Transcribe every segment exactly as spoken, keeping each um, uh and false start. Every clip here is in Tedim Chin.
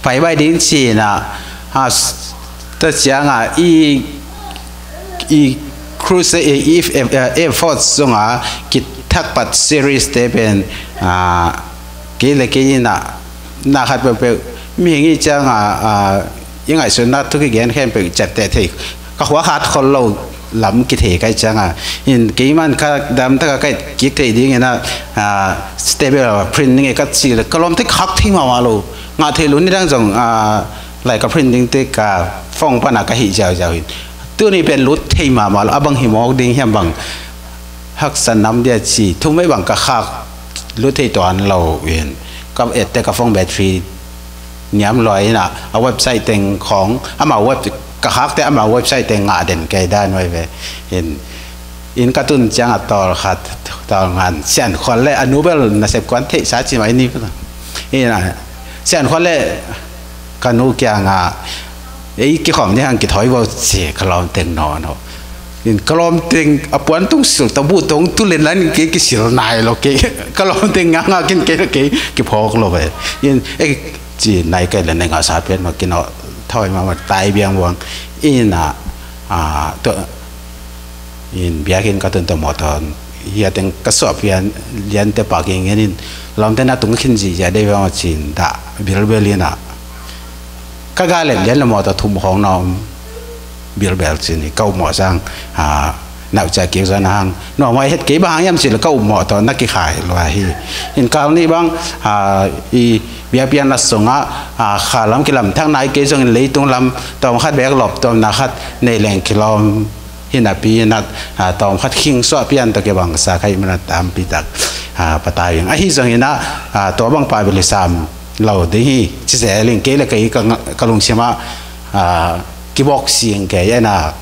pai bai ding cina, a, ta cianga i, i cruise, i, i, i effort sunga kithakpat series te pen, a, kei le kei ina, na khat peuhpeuh, mihing i cianga, a, i ngaihsutna thu kigen khempeuh ciapteh thei, ka khua khat khol lo lam kithei kai cianga, in keiman ka dam taka kai kik thei dingina, a, stable print ning e ka ci le, ka lawmte khak thei mahmah lo, ngah thei lo ni dang zong, a, lai ka print ding te ka phone pana ka hih ziauziau hin. Tuni pen lut thei mahmah lo, a bang hi mawk ding hiam bang. Haksa nam dia ci, thum ei bang ka khak lut thei tuan lo in. Ka ette ka phone battery niam lua ina, a website teng khong, ama web, ka khakte ama website teng ngah den kei dan vai ve. In, in ka tun cianga tawl khat, tawl ngan, sian khual le, a nu bel nasep kuan theihsa ci mai ni. Ina, sian khual le, ka nu kianga, ei kikhawm ni hang kithawi bo ci, ka lawmteng nawn o. In ka lawmteng, a puan tung sil ta bu tong tu len lan kei kisil nai lo kei, ka lawmteng nganga kin kei lo kei, kiphawk lo ve. In, ei, ci nai kei le nai ngasa pen ma kino, thawi ma ma tai biang buang. Ina, a, to, in biakinn ka tun to mawtaw, hiateng ka suah pian, liante paking in, lawmte na tung khin zihziah dei bang a cin dah bilbel ina. Ka ga let lian le mawtaw thum khong na om bilbel cin hi, ka upmawh sang, a, nauhcia kik zaw na hang. Nuamhuai het kei bang hang hiam cin le ka upmawh tawh na kikhai lua hi. In kal nih bang, a, i biakpiakna sungah, a, kha lam kilamthak nai kei zongin leitung lam tawm khat bek lawp tuamna khat nei leng kilawm hi napi inah, a, tawm khat khing suah pian tawh kibangsa ka hih manah tampi tak, a, patai ing. Ahi zongin ah, a, tua bang pah bel i sam lo ding hi, ci zel ing kei le kei ka nga-, ka lungsim ah, a, kibawk sing kei ena.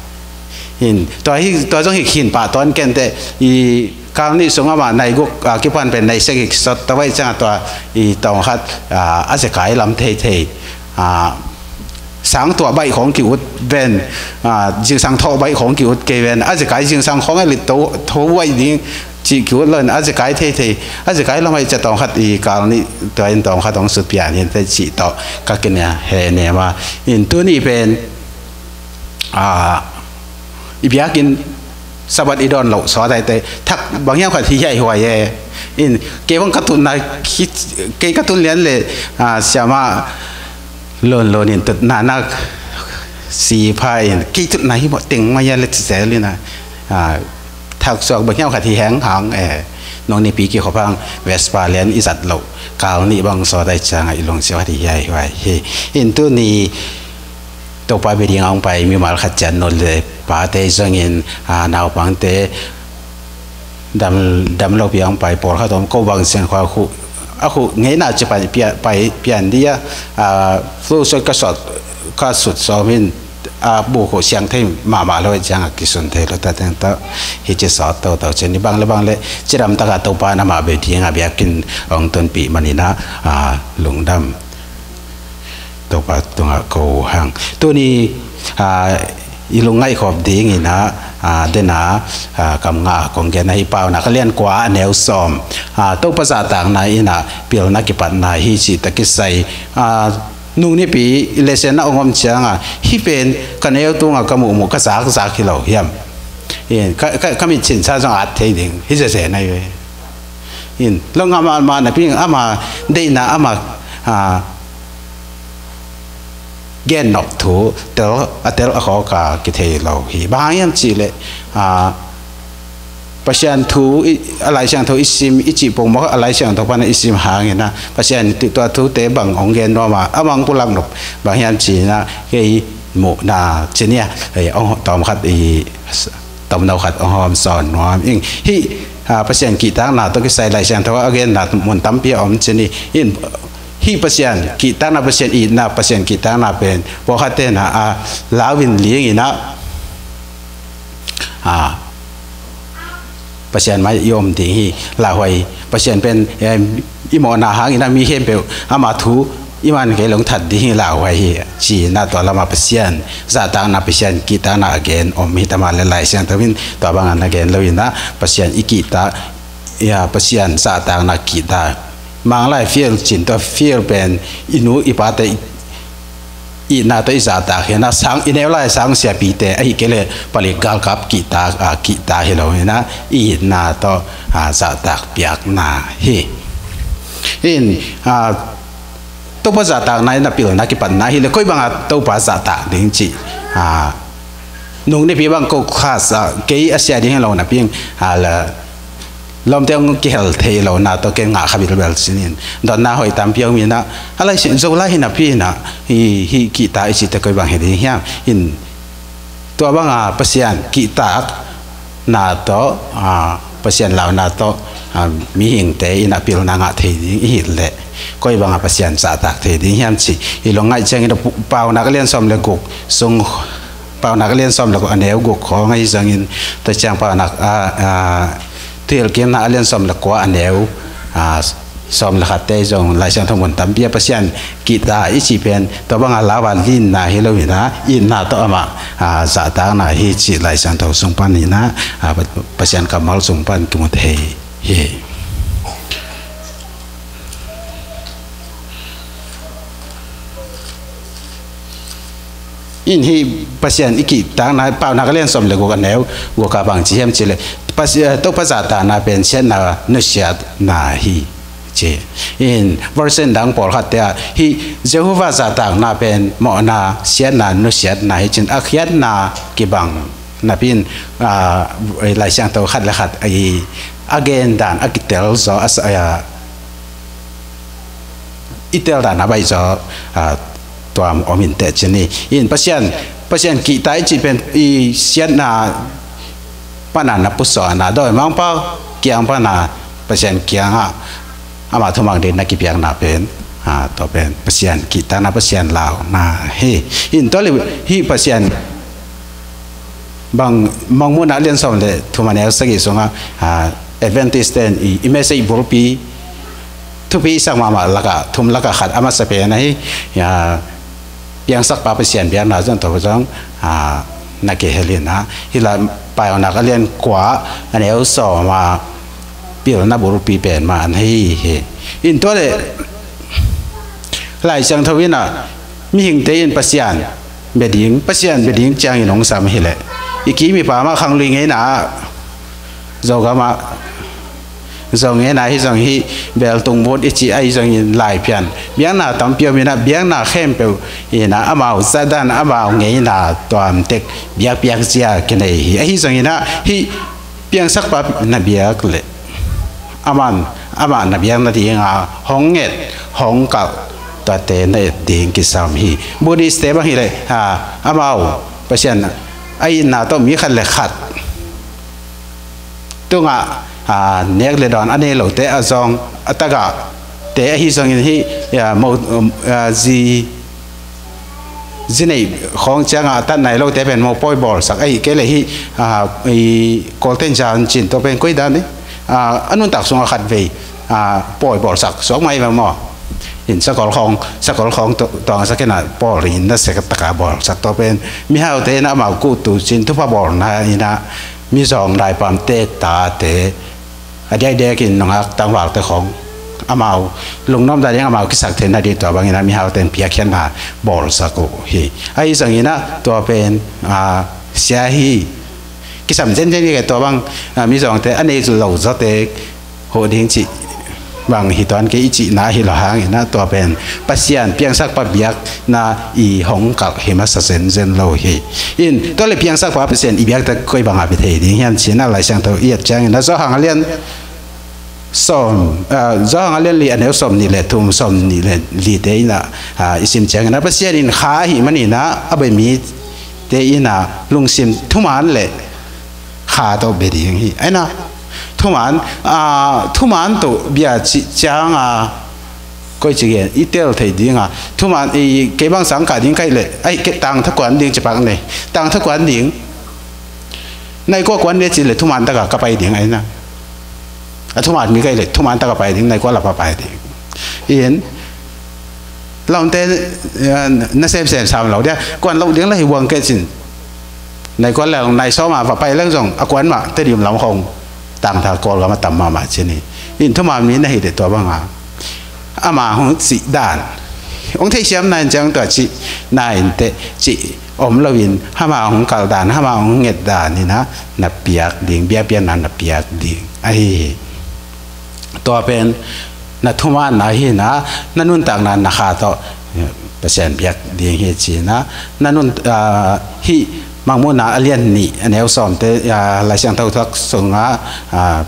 In, tua hi, tua zong hi khin pah tawn kente i kal nih sung amah nai guk, a, kipan pen nai sek hi kisot ta vai ciang tua i tawm khat, a, a zekai lam thei thei. A, sang tuah baih khong ki-ut ven, a, zingsang thawh baih khong ki-ut kei ven, a zekai zingsang khong a lit tho, tho baih ding cih ki-ut lo in, a zekai thei thei, a zekai lam aih cia tawm khat i kal nih tua in tawm khat hong sut pian hin te cih tawh ka kine he nema. In tuni pen, a, i biakinn Sabbath i dawn loh sawt aite thak bang hiam khat hi hiai huai e. In kei bang ka tutna khi, kei ka tun lian le, a, siama lon lon in tutna nak si pha in kei tutna hi mawh teng mai a le ci zel in a, a, thak suak bang hiam khat hi heng hang e. Nong nipi kikhop hang Vespa lian i zat loh kal nih bang sawt ai ciang a i lungsim khat hi hiai huai hi. In tuni Topa bia ding a hong pai mimal khat cian nu le pate zongin, a, naupangte dam, dam lopi a hong pai pawlkhat om ko bang sian khua khu, a khu ngeina ci pai pia, pai pian dia, a, flu sot ka sot, ka sut sawm in, a, bu khu siang thei mahmah lo ciang a kisun thei lo ta teng ta hi ci sawt toto cian i bang le bang le ci dam taka Topa na mah bia ding a biakinn hong tunpih manin a, a, lungdam Topa tungah ko hang. Tuni, a, i lungngaih khop dingin a, a, dena, a, kam nga kong gen ahi Paunak a lian kua a neu sawm. A, Topa zahtakna in a pilna kipatna hi cih ta kisai. A, nung nipi i lesianna hong om cianga hih pen ka neu tunga ka muhmuh ka zakzak hi lo hiam? In, ka, ka, ka mitchin sa zong at thei ding hi zeze nai ve. In, lo ngah mahmah napi in ama deihna ama, a, gen nop thu tel, a tel a khawk a kithei lo hi. Bang hang hiam cih leh, a, Pasian thu i, a Lai Siangtho i sim, i cih pongmawk a Lai Siangtho pana i sim hangin a Pasian tua thute bang hong gen nuam a, a bang pulak nop bang hiam cih na kei muhna ci nia, ei, hong tawm khat i tomno khat hong hawm sawn nuam ing. Hih, a, Pasian kihtakna tawh kisai Lai Siangtho a genna mun tampi a om ci ni. In, hih Pasian kihtakna, Pasian itna, Pasian kihtakna pen pawlkhat tena a lau in ling in a, a, Pasian mai i om ding hi. Lauhuai Pasian pen, em, i mawhna hangin a mi khempeuh ama thu i man kei long that ding hi lauhuai hi. Cina tua lama Pasian zahtakna, Pasian kihtakna a gen om hi tama le Lai Siangtho in tua bangin a gen lo in a Pasian i kihtak, ia, Pasian zahtakna kihtak. Manglai fiel cin tua fiel pen i nu i pate i, itna tawh i zahtak hi a, sang, i neu lai sang siapite ahih kei leh palik galkap kihtak, a, kihtak hi lo hi a, itna tawh, a, zahtak biakna hi. In, a, Topa zahtakna in a pilna kipatna hi leh koi banga Topa zahtak ding cih, a, nung nipi bang ko khas, a, kei a sia ding hi lo napi in, a, la, lawmte hong kihel thei lo na tawh ken ngah kha bilbel cin in. Dotna hoih tampi om in a, a lai sin, Zolai hi napi in a, hi, hi kihtak i cihte koi bang hi ding hiam? In tua banga Pasian kihtakna tawh, a, Pasian launa tawh, a, mihingte in a pilna ngah thei ding i hih leh koi banga Pasian zahtak thei ding hiam cih i lungngaih ciangin a pu-, Paunak a lian sawm le guk sung, Paunak a lian sawm le guk a neu guk khawng ahi zongin, tua ciang Paunak a, a, Thuhilhkikna a lian sawm le kua a neu, a, sawm le khatte zong Lai Siangtho mun tampi ah Pasian kihtak i cih pen tua banga lau a linna hi lo in a, itna tawh amah, a, zahtakna hi cih Lai Siangtho sung pan in a, a, Pasian kammal sung pan kimu thei hi. In hih Pasian i kihtakna, Paunak a lian sawm le guk a neu guk ah bang ci hiam cih leh, Pasi-, eh, Topa zahtakna pen siatna nusiatna hi ci. In version dang pawlkhatte ah hih Jehovah zahtakna pen mawhna, siatna nusiatna hi cin, a khiatna kibang napi in, ah, Lai Siangtho khat le khat a, a gen dan a kitel zaw, a sa-, a, i tel dan a baih zaw, a, tuam om in teh cin hi. In Pasian, Pasian kihtak i cih pen i siatna pana na pusuahna, dawimangpa kiang pana Pasian kiangah ama thuman ding na kipiakna pen, a, tua pen Pasian kihtakna, Pasian launa hi. In tua leh hih Pasian bang, Mangmuhna a lian sawm le thum a neu sagih sungah, a, Adventist ten i, i message bulpi thupi i sak mahmah lakah, thum lakah khat a masa pen ahi, a, piangsakpa Pasian biakna zong tua zong, a, na kihel in a. Hih lai Paunak a lian kua a neu sawm a pilna bulpi pen mah ahi hi. In tua leh Lai Siangtho in a, mihingte in Pasian bia ding, Pasian bia ding ciangin hong sam hi leh, i kim i pam ah khanglui ngeina ah, Zogam ah, Zo ngeina hi zong hi, Beltung Bud i cih ahi zongin Laipian biakna tampi om in a, biakna khempeuh in a, amau zahdan, amau ngeina tuamtek biakpiak zia kinei hi. Ahi zongin a, hih piangsakpa na biak leh aman, amah na biak nadinga hong et, hong kalh, tuate na et ding kisam hi. Buddhist te bang hi leh, a, amau Pasian a itna tawh mi khat le khat tungah, a, nek le dawn a nei lote a zong, a tagahte ahi zongin hih, a, mo, a, zi, zi neih khawng ciangah a tat nai lote pen mopawi bawlsak ahih kei leh hih, a, i Kawlten zan cin tua pen koi dan hi, a, a nuntak sungah khatvei, a, pawi bawlsak suak mai ve maw? In sakol khawng, sakol khawng tu-, tuangsak in a pawi in a sek taka bawlsak tua pen mihaute in a amau kuhtu cin thupha bawlna in a, mizawng daipamte tate a diakdiakin nungak tangvalte khawng amau lungnuam nading amau kisak theih nading tua bangin a mihaute in piakkhiatna bawlsak uh hi. Ahi zongin a tua pen, a, sia hi. Kisam zenzen hi kei tua bang, a, mizawngte a nei lo zawte hoh ding cih bang hi tuan kei i cihna hi lo hangin a, tua pen Pasian piangsakpa biakna i hong kalh hi masa zenzen lo hi. In tua leh piangsakpa Pasian i biakte koi bangah bia thei ding hiam cih a Lai Siangtho i et ciangin a Johan a lian sawm, a, Johan a lian li a neu sawm nih le thum, sawm nih le lite in a, a, i sim ciangin a Pasian in kha ahih manin a, a bia mite in a lungsim thuman le kha tawh bia ding hi. Ahi na, thuman, a, thuman tawh bia cih ciang a, koi ci gen, i tel thei ding a, thuman, i, kei bang sang kah ding ka hih leh, ai, kei tangthu kuan ding ci pak ni. Tangthu kuan ding. Nai kua kuan ding ci leh thuman taka ka pai ding ahi na. A thuman mi ka hih leh thuman taka pai ding, nai kua lapa pai ding. In, lawmte, eh, na semsem sam lo dia, kuan lo ding la hi buang kei cin. Nai kua leng, nai sawma va pai leng zong, a kuan mah, Tedim lam khawng, tangthu Kawlgam a tam mahmah cin hi. In thuman mi na hih leh tua banga ama hong cih dan Hong theisiam na in ciang tua cih na in teh cih om loin, ama hong kalh dan, ama hong nget dan in ah na piak ding, biakpiakna na piak ding ahi hi. Tua pen na thumaanna hi in ah, na nuntakna na kha tawh Pasian biak ding hi ci in ah, na nun, ah, hih Mangmuhna a lian nih a neu sawmte, ah, Lai Siangtho thuak sungah, ah,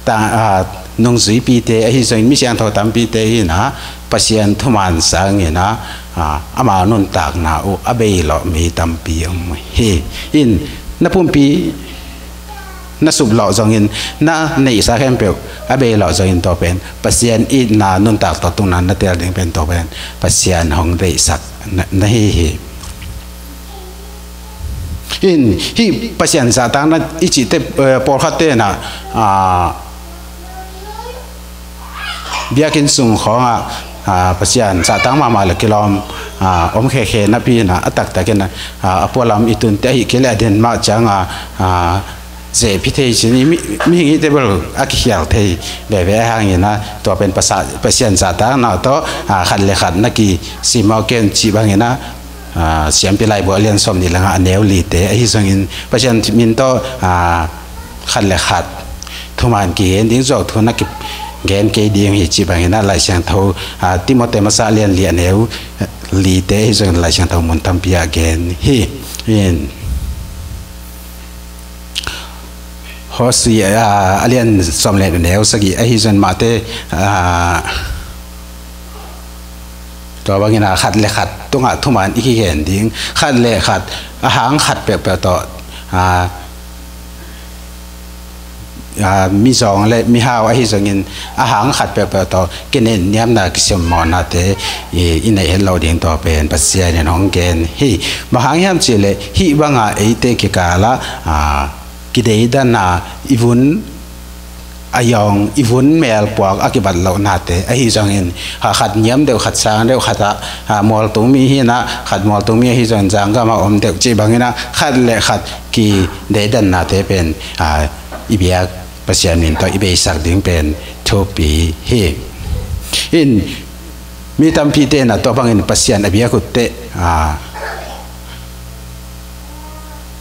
ta, ah, nungzuipite ahi zongin mi siangtho tampite hi in ah, Pasian thumaan sangin ah, ah, ama nuntakna uh a bei lawh mi tampi om hi. In na pumpi na sup lawh zongin, na neihsa khempeuh a bei lawh zongin, tua pen Pasian itna nuntak tawh tungah na teel ding pen tua pen Pasian hong deihsak na, na hi hi. In hih Pasian zahtakna i cihte, eh, pawlkhatte in ah, ah, biakinn sung khawngah, ah, Pasian zahtak mahmah le kilawm, ah, om khekhe napi in ah, a taktak in ah, ah, a pualam i tunte ahih kei leh a den mah ciangah, ah, zehpih thei cin, i mi, mihing ihte bel a kikhial thei veve ahih hangin ah, tua pen Pasa-, Pasian zahtakna tawh, ah, khat le khat na kisimmawh ken cih bangin ah, ah, Siampi Laibu a lian sawmnih le nga a neu lite ahi zongin, Pasian min tawh, ah, khat le khat thuman kigen ding, zuauthu na kigen kei ding hi cih bangin ah Lai Siangtho, ah, Timote masa a lian li a neu lite ahi zongin Lai Siangtho mun tampi ah gen hi. In Hosea, ah, a lian sawm le neu sagih ahi zongin, mahte, ah, tua bangin ah khat le khat tungah thuman i kigen ding, khat le khat, a hang khat peuhpeuh tawh, ah, ah, mizawng le mihau ahi zongin a hang khat peuhpeuh tawh kinenniamna, kisimmawhnate i, i neih het loh ding tua pen Pasian in hong gen hi. Bang hang hiam cih leh hih bangah eite kikalah, ah, kideidanna, i vun a yawng, i vun melpuak a kibat lohnate ahi zongin, ah, khat niam deuh, khat sang deuh, khat ah, ah, mualtung mi hi in ah, khat mualtung mi ahi zongin zanggam ah om deuh cih bangin ah, khat le khat kideidannate pen, ah, i biak Pasian min tawh i beisak ding pen thupi hi. In mi tampite in ah tua bangin Pasian a biak uh teh, ah,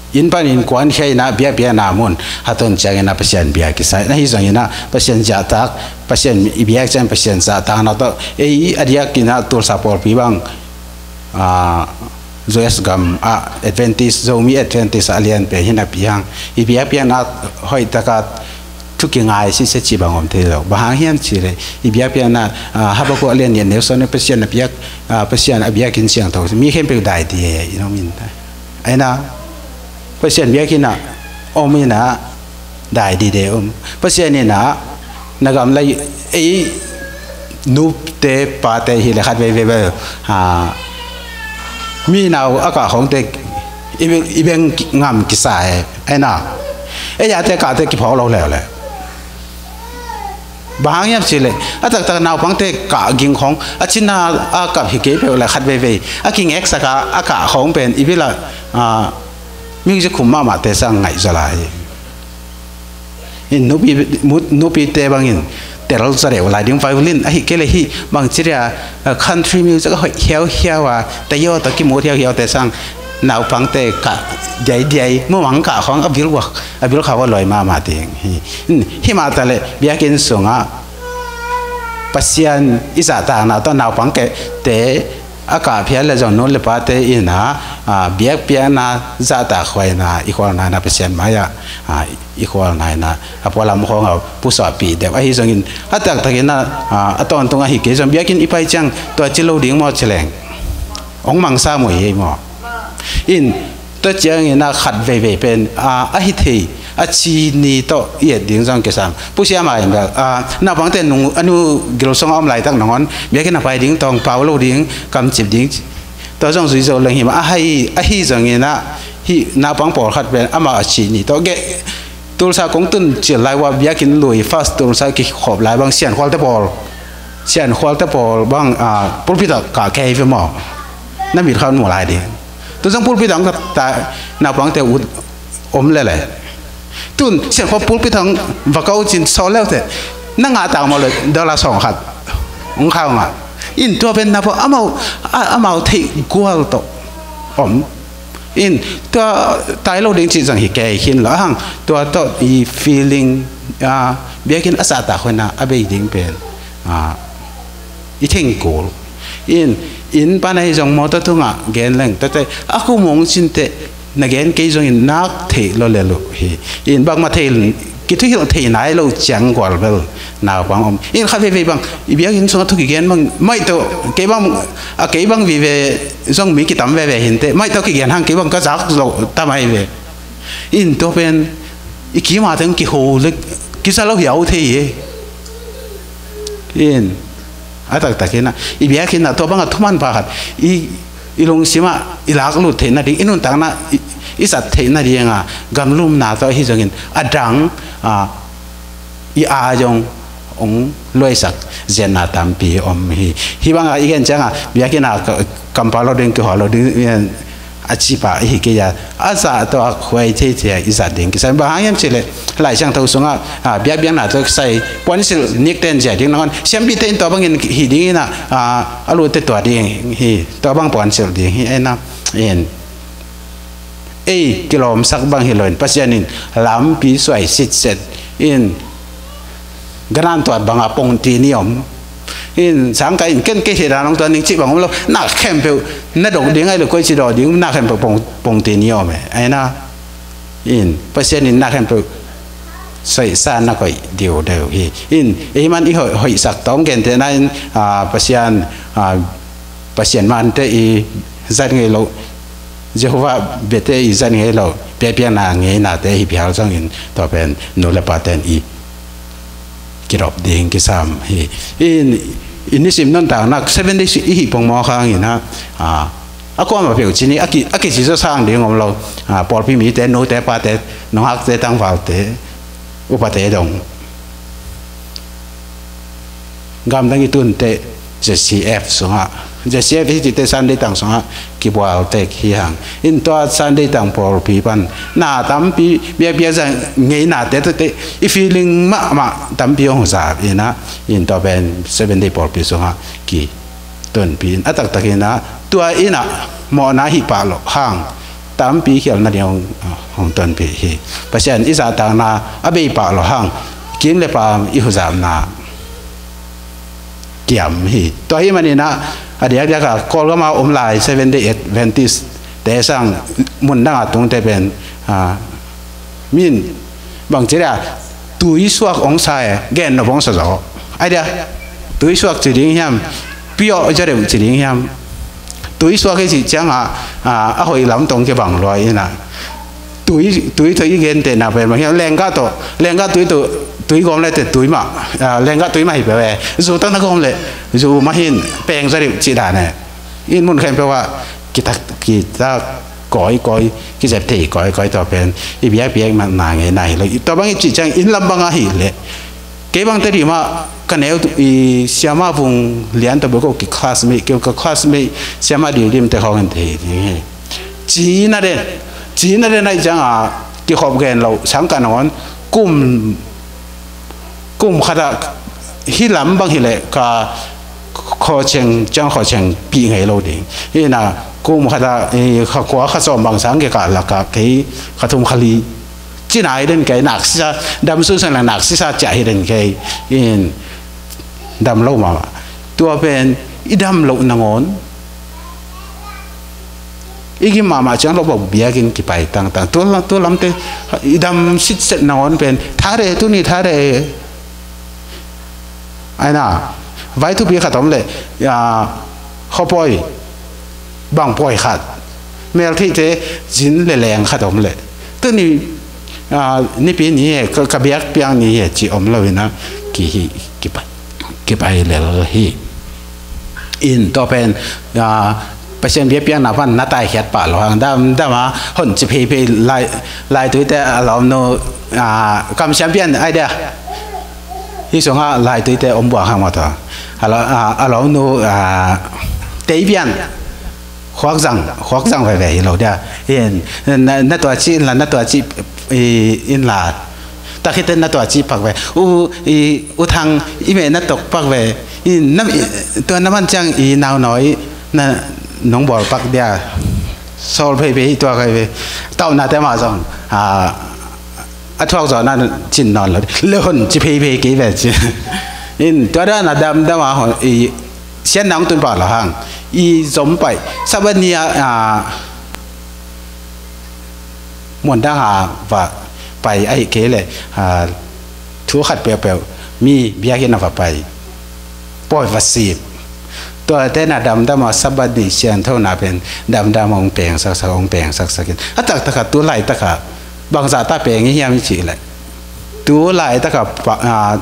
inn panin kuankhia in ah, biakpiakna mun hatuan ciangin ah Pasian bia kisa in ah, ahi zongin ah Pasian zahtak, Pasian i biak ciang Pasian zahtakna tawh, ei a diakin ah Tulsa pawlpi bang, ah, U S gam ah Adventist, Zomi Adventist a lian pen hi napi hang, i biakpiakna hoih taka thu kingai sitset cih bang om thei lo. Bang hang hiam cih leh i biakpiakna, ah, Habakkuk a lian nih a neu sawm nih, Pasian a biak, ah, Pasian a biakinn siangtho, mi khempeuh dai dide in om in, ahi na, Pasian biakinn ah om in ah, dai dide om. Pasian in ah na gam lai, ei nute pate hi leh khat veivei bel, ah, mi nau a kah khawngte i, i beng ngam kisa e, ahi na. Ei ate kahte kiphawk lo leuleu. Bang hang hiam cih leh a taktak naupangte kah ging khawng, a cina a kap hi kei peuh leh khat veivei a kingeksak a, a kah khawng pen i bil ah, ah, music khum mahmahte sang ngaihzaw lai hi. In nupi, mu-, nupite bangin tel zaw deuh lai ding, violin ahih kei leh hih bangci dia, ah, country music a hoih hiauhiau a, Tayo tawh kimut hiauhiaute sang naupangte kah diaidiai, mumang kah khawng a bil uak, a bil khawng a luai mahmah ding hi. In hih mah taleh biakinn sungah Pasian i zahtakna tawh naupangte a kah phial leh zong nu le pate in ah, ah, biakpiakna zahtakhuaina, i khualna in ah Pasian mai-ah, ah, i khualna in ah a pualam khawng a pusuahpih deuh ahi zongin, a taktak in ah, ah, a tawntung ahih kei zong biakinn i pai ciang tua ci lo ding maw ci leng? Hong mangsa muh hi maw? In tua ciangin ah khat veivei pen, ah, a hi thei a ci ni tawh i et ding zong kisam. Pu Siam in bel, ah, naupangte nung, a nu gil sungah om laitak nangawn biakinn a pai ding tawh pau lo ding, kamcip ding, tua zong zui zo leng hi mah. Ahi, ahi zongin ah hih naupang pawlkhat pen amah a ci ni tawh geh, Tulsa kong tun cil lai uah biakinn lui, First Tulsa kikhop lai bang Siankhualte pawl, Siankhualte pawl bang, ah, pulpit ah kah kei ve maw? Na mit khat mu lai ding. Tu zong pulpit ah hong kah ta, naupangte ut om lel e. Tun Siankhual pulpit ah hong va kah uh cin sawl leuteh, na ngah tak maw leh dollar sawm khat hong khau ngah. In tua pen na pawh amau, a, amau theih gual tawh om. In tua tai lo ding cih zong hi kei khin lo hang, tua tawh i feeling, a, biakinn a sahtak hun a a bei ding pen, a, i theng kul. In, inn pan ahi zong mawtaw tungah gen leng, tate a kum hong cin teh na gen kei zongin nak theih lo lel uh hi. In bangmah thei, kithuhilh thei nai lo ciang gual bel naupang om. In khat veivei bang i biakinn sungah thu kigen bang, maih tawh kei bang, a kei bang vive zong mi kitam veve hinteh, maih tawh kigen hang kei bang ka zak lo tam ahi ve. In tua pen i kima teng kiho le kisa lo hiau thei hi. In a taktak in a, i biakinn ah tua bangah thuman pha khat i, i lungsim ah i lak lut theih nading, i nuntakna i, i zat theih nading a gamlumna tawh ahi zongin a dang, a, i a zong hong luaisak ziatna tampi om hi. Hih bangah i gen ciangah biakinn ah ka, kampau lo ding, kihua lo ding, a cih pah i hi kei a, a zah tawh a huai thei thei a i zat ding kisam. Bang hang hiam cih leh Lai Siangtho sungah, a, biakpiakna tawh kisai puansilh nikten zia ding nangawn siampite in tua bangin hi ding in a, a, a lutte tua ding hi, tua bang puansilh ding hi. Ei na, in ei kilawmsak bang hi loin Pasian in lampi suai sitset in, ganan tuat banga pongti ni om. In sangka in ken kei thei dan hong tuan ding cih bang om lo. Na khempeuh na dok ding ai lo, koi ci dok ding, na khempeuh pong, pongti ni om e. Ai na, in Pasian in na khempeuh soisa na koih diu deu hi. In ei man i hoih, hoihsak tawng gente na in, a, Pasian, a, Pasian mante i zat ngei lo, Jehovah biate i zat ngei lo, biakpiakna ngeinate hi phial zongin tua pen nu le paten i kidop ding kisam hi. In, i nisim nuntakna Seven Days i hih pongmawk hangin a, a, a kuamah peuh cini a ki, a kici zaw sang ding om lo. A, pawlpi mite, nute pate, nunghakte, tangvalte, upate dong gamdang i tunte Z C F sungah, Z C F hi cite Sunday tang sungah kibualtek hi hang. In tua Sunday tang pawlpi pan na tampi biakpiak zang ngeinate tute i feeling mahmah tampi hong huzap in a, in tua pen Seven Day pawlpi sungah ki tunpi in a taktak in a, tua in a mawhna hih pah loh hang tampi khialna ding hong, hong tonpih hi. Pasian i zahtakna a bei pah loh hang kim le pam i huzapna kiam hi. Tua hi manin a, a diakdiak a Kawlgam a om lai Seven Day Adventist te sang mun dang a tungte pen, a, min bang ci dia, tui suak ong sa e, gen nop ong sa zaw. Ai dia, tui suak ci ding hiam, piawh za deuh ci ding hiam. Tui suak i cih ciangah, a, a hoih lam tong kibang lua in a, tui, tui tawh i gentehna pen bang hiam, lenggah tawh, lenggah tui tawh, tui gawm le teh tui mah, a, lenggah tui mah hi peuh e. Zu tak na gawm le zu mah hin peng za deuh cih dan e. In mun khempeuh ah kitak, kitak kawikawi, kizep thei kawikawi, tua pen i biakpiakna ngeina hi lo. Tua bang i cih ciang inn lam bang ahih leh, kei bang Tedim ah ka neu i Siama Vung Lian tawh bek ko ki classmate, kei ka classmate Siama Didim te khawng in thei ding hi. Cina den, cina den ahi ciangah kikhop gen lo, sangkah nangawn kum kum khatah hih lam bang hileh ka khawcheng, ciang khawcheng pih ngei lo ding. Hih na kum khatah, eh, kha kua kha sawm bang sang kei ka lakah kei kha thum kha li. Cina hi den kei nak sisa, dam sunsun la nak sisa ciah hi den kei. In dam lo mama. Tua pen i dam lo nangawn i gim mahmah ciang lo bawk biakinn kipai tangtang. Tua lam, tua lamte i dam sitset nangawn pen, thare, tuni thare. Ai na, vai thupi khat om le, a, khuapawi bang pawi khat, meltheihte zin le leng khat om le, tuni, a, nipi ni he, ka, ka biakpiak ni he ci om lo in a, ki hi, kipai, kipai lel hi. In tua pen, a, Pasian biakpiakna pan na taikhiat pah lo hang, dam, dam a hon ci pheiphei lai, laituite a lawmnu, a, kam siam pian ai dia. Hih sungah laituite om buang hang maw tua. A lo, a, a lawmnu, a, tei pian. Khuak zang, khuak zang veve hi lo dia. In, na, na tua ci in la, na tua ci, i, in la. Takhite na tua ci pak ve. U, i, U Thang, i meh na tok pak ve. I, na, i, tua na man ciang i nau nawi na nong bawl pak dia. Sawl phei phei tua kai ve. Tau na te ma zong. A, a thuak zaw na cin nawn lo. Le hon ci phei phei kei ve ci. In tua da na dam dam a hon. I, sian nang tun pa lo hang. I zom pai. Sabat ni a, a, muan dang a va pai ahi kei le, a, thu khat peuhpeuh mi biakinn a va pai. Pawi va sip. Tua te na damdam a Sabbath ni siangtho na pen damdam hong peng saksak, hong peng saksak in. A taktak a tu laitak a bangzah ta peng i hiam i cih le. Tu laitak a pa, a,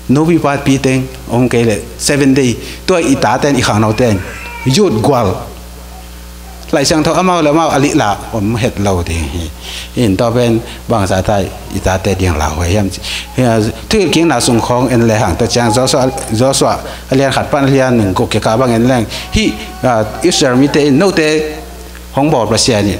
nupi pa pi teng hong kei le seven day. Tua i ta ten i khangno ten. Youth gual. Lai Siangtho amau le amau a lih la om het lo ding hi. In tua pen bangzah ta i tate ding lauhuai hiam ci. Thuhilhkikna sung khawng en le hang ta ciang Joshua, Joshua a lian khat pan a lian guk kikah bang en leng. Hih, ah, Israel mite in note hong bawl Pasian in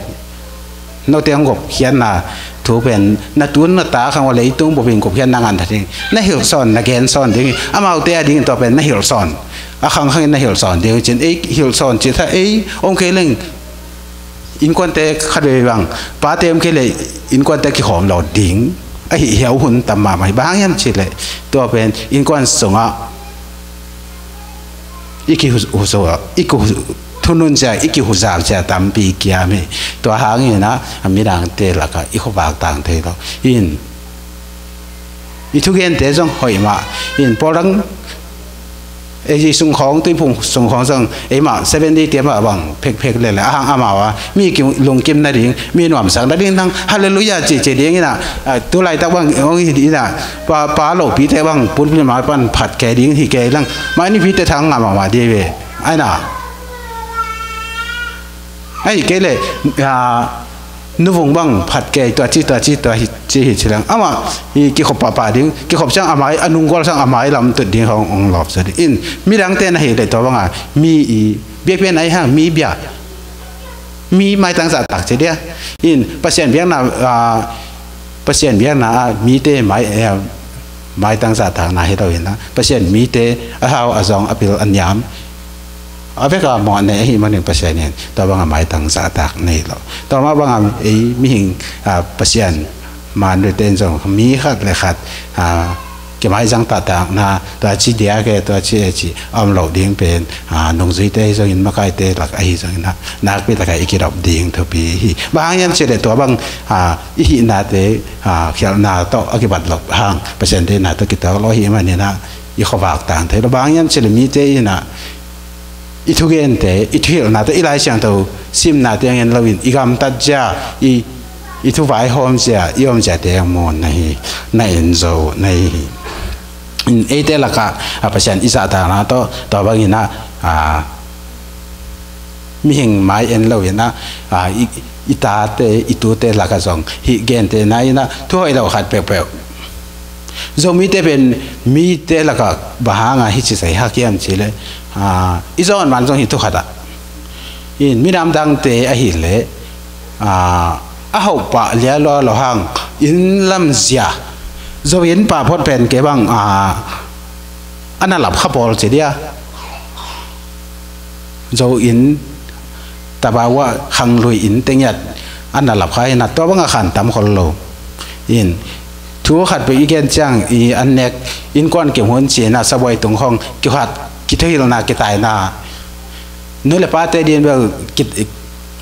note hong gupkhiatna thu pen na tun na ta khang ua leitung bupin gupkhiatna ngan ta ding. Na hilhsawn, na gensawn ding. Amaute a ding tua pen na hilhsawn. A khangkhangin na hilhsawn ding cin ei hilhsawn cih tha ei om kei leng innkuante khat vei bang pate om kei leh innkuante kikhawm lo ding ahi hiau hun tam mahmah hi. Bang hang hiam cih leh tua pen innkuan sungah i kihuzaw, i kihu, thunun cia, i kihuzau cia tampi kiam hi. Tua hangin ah a midangte lakah i khuavak tang thei lo. In i thugente zong hoih mah. In pawlrang ei sungkhawng, tuiphung sungkhawng zong eimah seven day tiamah bang phekphek lele ahang amau a mi lungkim nading, mi nuamsak nading nang halleluiah cihcih dingin ah, ah, tulaitak bang ong hi dingin ah pa, pa lopite bang pulpit mai pan phat kei ding hi kei lang. Mai nipite thang ngam amah dih ve. Aina. Ahi kei le, ah, nuvung bang phat kei tua ci, tua ci, tua hi, ci hi ci lang. Amah i kikhop pahpah ding, kikhop ciang a mai, a nunggual sang a mai lam tut ding hong, hong lawp sa ding. In midangte na hi le tua banga mi i biakpiakna i hang mi bia. Mi maitang zahtak ci dia. In Pasian biakna, ah, Pasian biakna ah mite mai, eh, maitang zahtakna hi lo in ah Pasian mite a hau a zong a pil a niam a veka mawh nei ahi manin Pasian in tua banga maitang zahtak nei lo. Tua mah banga ei mihing, ah, Pasian man rite in zong mi khat le khat, ah, kimaizang tahtakna tua ci diak e, tua ci e ci a om loh ding pen, ah, nungzuite ahi zongin makaite lak ahi zongin ah nakpi takah i kidop ding thupi hi. Bang hang hiam cih leh tua bang, ah, i hihnate, ah, khialhna tawh a kibat loh hang Pasian deihna tawh kitawk lo ahi manin ah i khuavak tang thei lo. Bang hang hiam cih leh mite in ah i thugente, i thuhilhnate, i Lai Siangtho simnate ngin loin i gamtat zia, i, i thuvaihawm zia, i om ziate muan na hi, na en zo na hi. In eite lakah a Pasian i zahtakna tawh tua bangin ah, a, mihing mai en loin ah, a, i, i tate, i tute lakah zong hih gentehna in ah thu hoih lo khat peuhpeuh. Zomite pen mite lakah bang hanga hici zai hak hiam cih leh, a, i zawn man zong hi thu khat ah. In minam dangte ahih leh, a, a hauh pah lialua lo hang inn lam zia. Zo inn pah phot pen kei bang, a, a na lap kha pawl ci dia. Zo inn, tabawa khanglui inn tengiat a na lap kha hi na tua banga khan tam khol lo. In thu khat peuh i gen ciang i an nek innkuan kim hun ci-in ah sabuai tung khong kikhat kithuhilhna kitaina. Nu le pate din bel ki,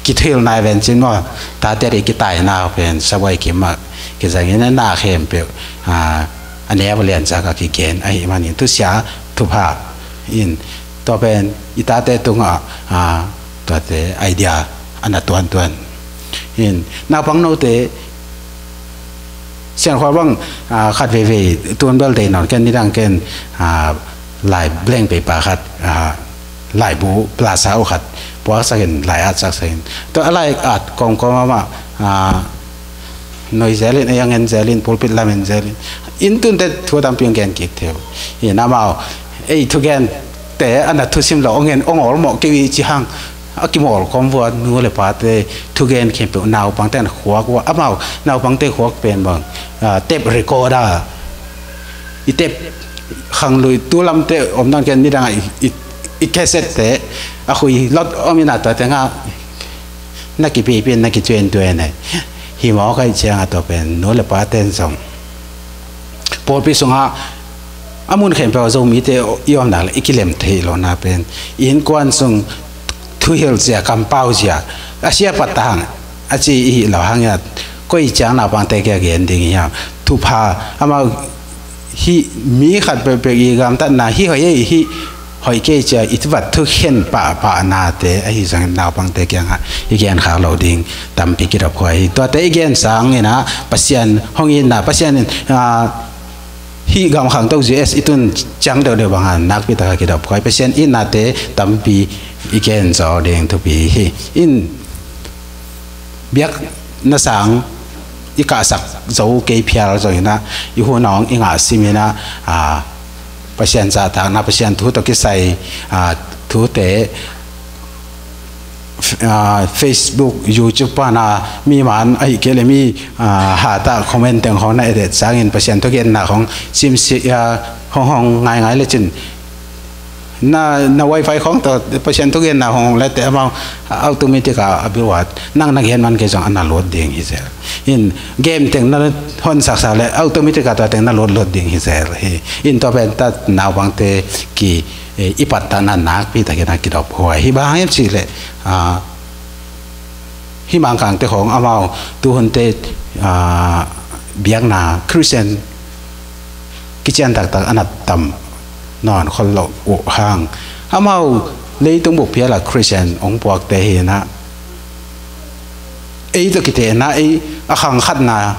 kithuhilhna ven cin maw, tate di kitaina pen sabuai kim ah kizangin a na khempeuh, a, a neu a liansak a kigen ahi manin thusia thupha in tua pen i tate tungah, a, tuate idea a na tuantuan. In naupang note siangkhua bang, a, khat veivei tun bel dei nawn ken nidang ken, a, lai blank paper khat, a, laibu plaza uh khat puaksakin lai atsak sakin tua a lai at kawmkawm amah, a, noi zelin, ei ang en zelin, pulpit lam en zelin. In tunte thu tampi ang gen kik theu. In amau ei thugente a na thusim lo ang en ang awlmawh kei ci hang. A kimawl khawm vua, nu le pate thugen khempeuh naupangte an khuak vua, amau naupangte khuak pen bang, ah, tape recorder, i tape khang lui, tu lamte om nawn ken nidang a i, i, i cassette te a khui lot om ina, tua tengah na kipipi, na kituentuen e. Hi mawk ahih ciangah tua pen nu le pate in zong pawlpi sungah a mun khempeuh ah Zomite i omna le i kilem theih lohna pen, i innkuan sung thuhilh zia, kampau zia, a sia pat ta hang a ci i hih loh hangin ah, koi ciang naupangte kiang gen ding hiam? Thupha, amau hih mi khat peuhpeuh i gamtatna hih hoih ei, hih hoih kei ci-a i vat thukhen pahpahnate ahi zongin naupangte kiangah i genkhak loh ding tampi kidop huai hi. Tuate i gen sangin ah Pasian hong itna, Pasian in, ah, hih gamkhang tawh U S i tun ciang deuhdeuh bangah nakpi takah kidop huai, Pasian itnate tampi i gen zaw ding thupi hi. In biakna sang i kahsak zo kei phial zongin ah, i hun hong i ngah simin ah, ah, Pasian zahtakna, Pasian thu tawh kisai, ah, thute, ah, Facebook, YouTube pan a mi man ahih kei leh mi, ah, hatah comment teng hong na et et sangin Pasian thugenna hong simsi, ah, hong hong ngaingai lecin, na, na wifi khawng tawh Pasian thugenna hong lette amau automatic a, a biuat nang na gen man kei zong a na lut ding hi zel. In game teng na hon saksak le automatic a tua teng na lut lut ding hi zel hi. In tua pen tat naupangte ki, eh, i pattahna nakpi takin a kidop huai hi. Bang hang hiam cih leh, ah, hih Mangkangte khawng amau tuhunte, ah, biakna Christian kician taktak a na tam nawn khol loh uh hang, amau leitung bup phial ah Christian hong puakte hi in ah, ei tawh kitehna, ei a khang khatna,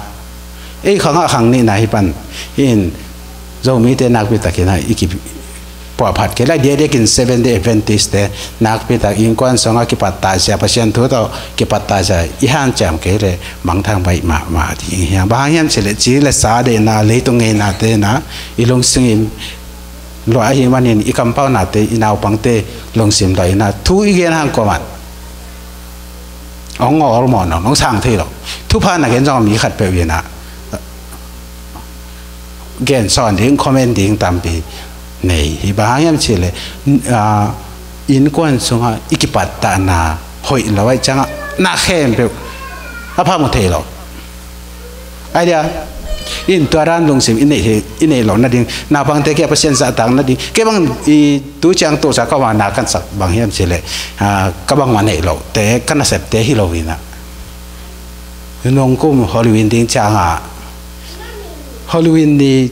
ei khang a khang nihna hi pan. In Zomite nakpi takin ah i ki puahphat kei lai, diakdiakin Seventh Day Adventist te nakpi tak innkuan sungah kipattah zia, Pasian thu tawh kipattah zia i hanciam kei leh mangthang baih mahmah ding hi hang. Bang hang hiam cih leh ci le sa deihna, leitung ngeinate in ah i lungsim in luah ahih manin i kampaunate, i naupangte lungsim luah in ah thu i gen hang kuamah hong ngawl mawh nawn, hong sang thei lo. Thupha na gen zong mi khat peuh in ah gen sawn ding, comment ding tampi nei hi. Bang hang hiam cih leh, ah, innkuan sungah i kipattahna hoih lo ahih ciangah na khempeuh a pha mu thei lo. Ai dia, in tua dan lungsim i neih hi, i neih loh nading, naupangte kiang Pasian zahtak nading, kei bang i tu ciang tu sa ka vana kan sak bang hiam cih leh, ah, ka bangmah neih loh te, ka nasepte hi lo in ah. Nung kum Halloween ding ciangah, Halloween ni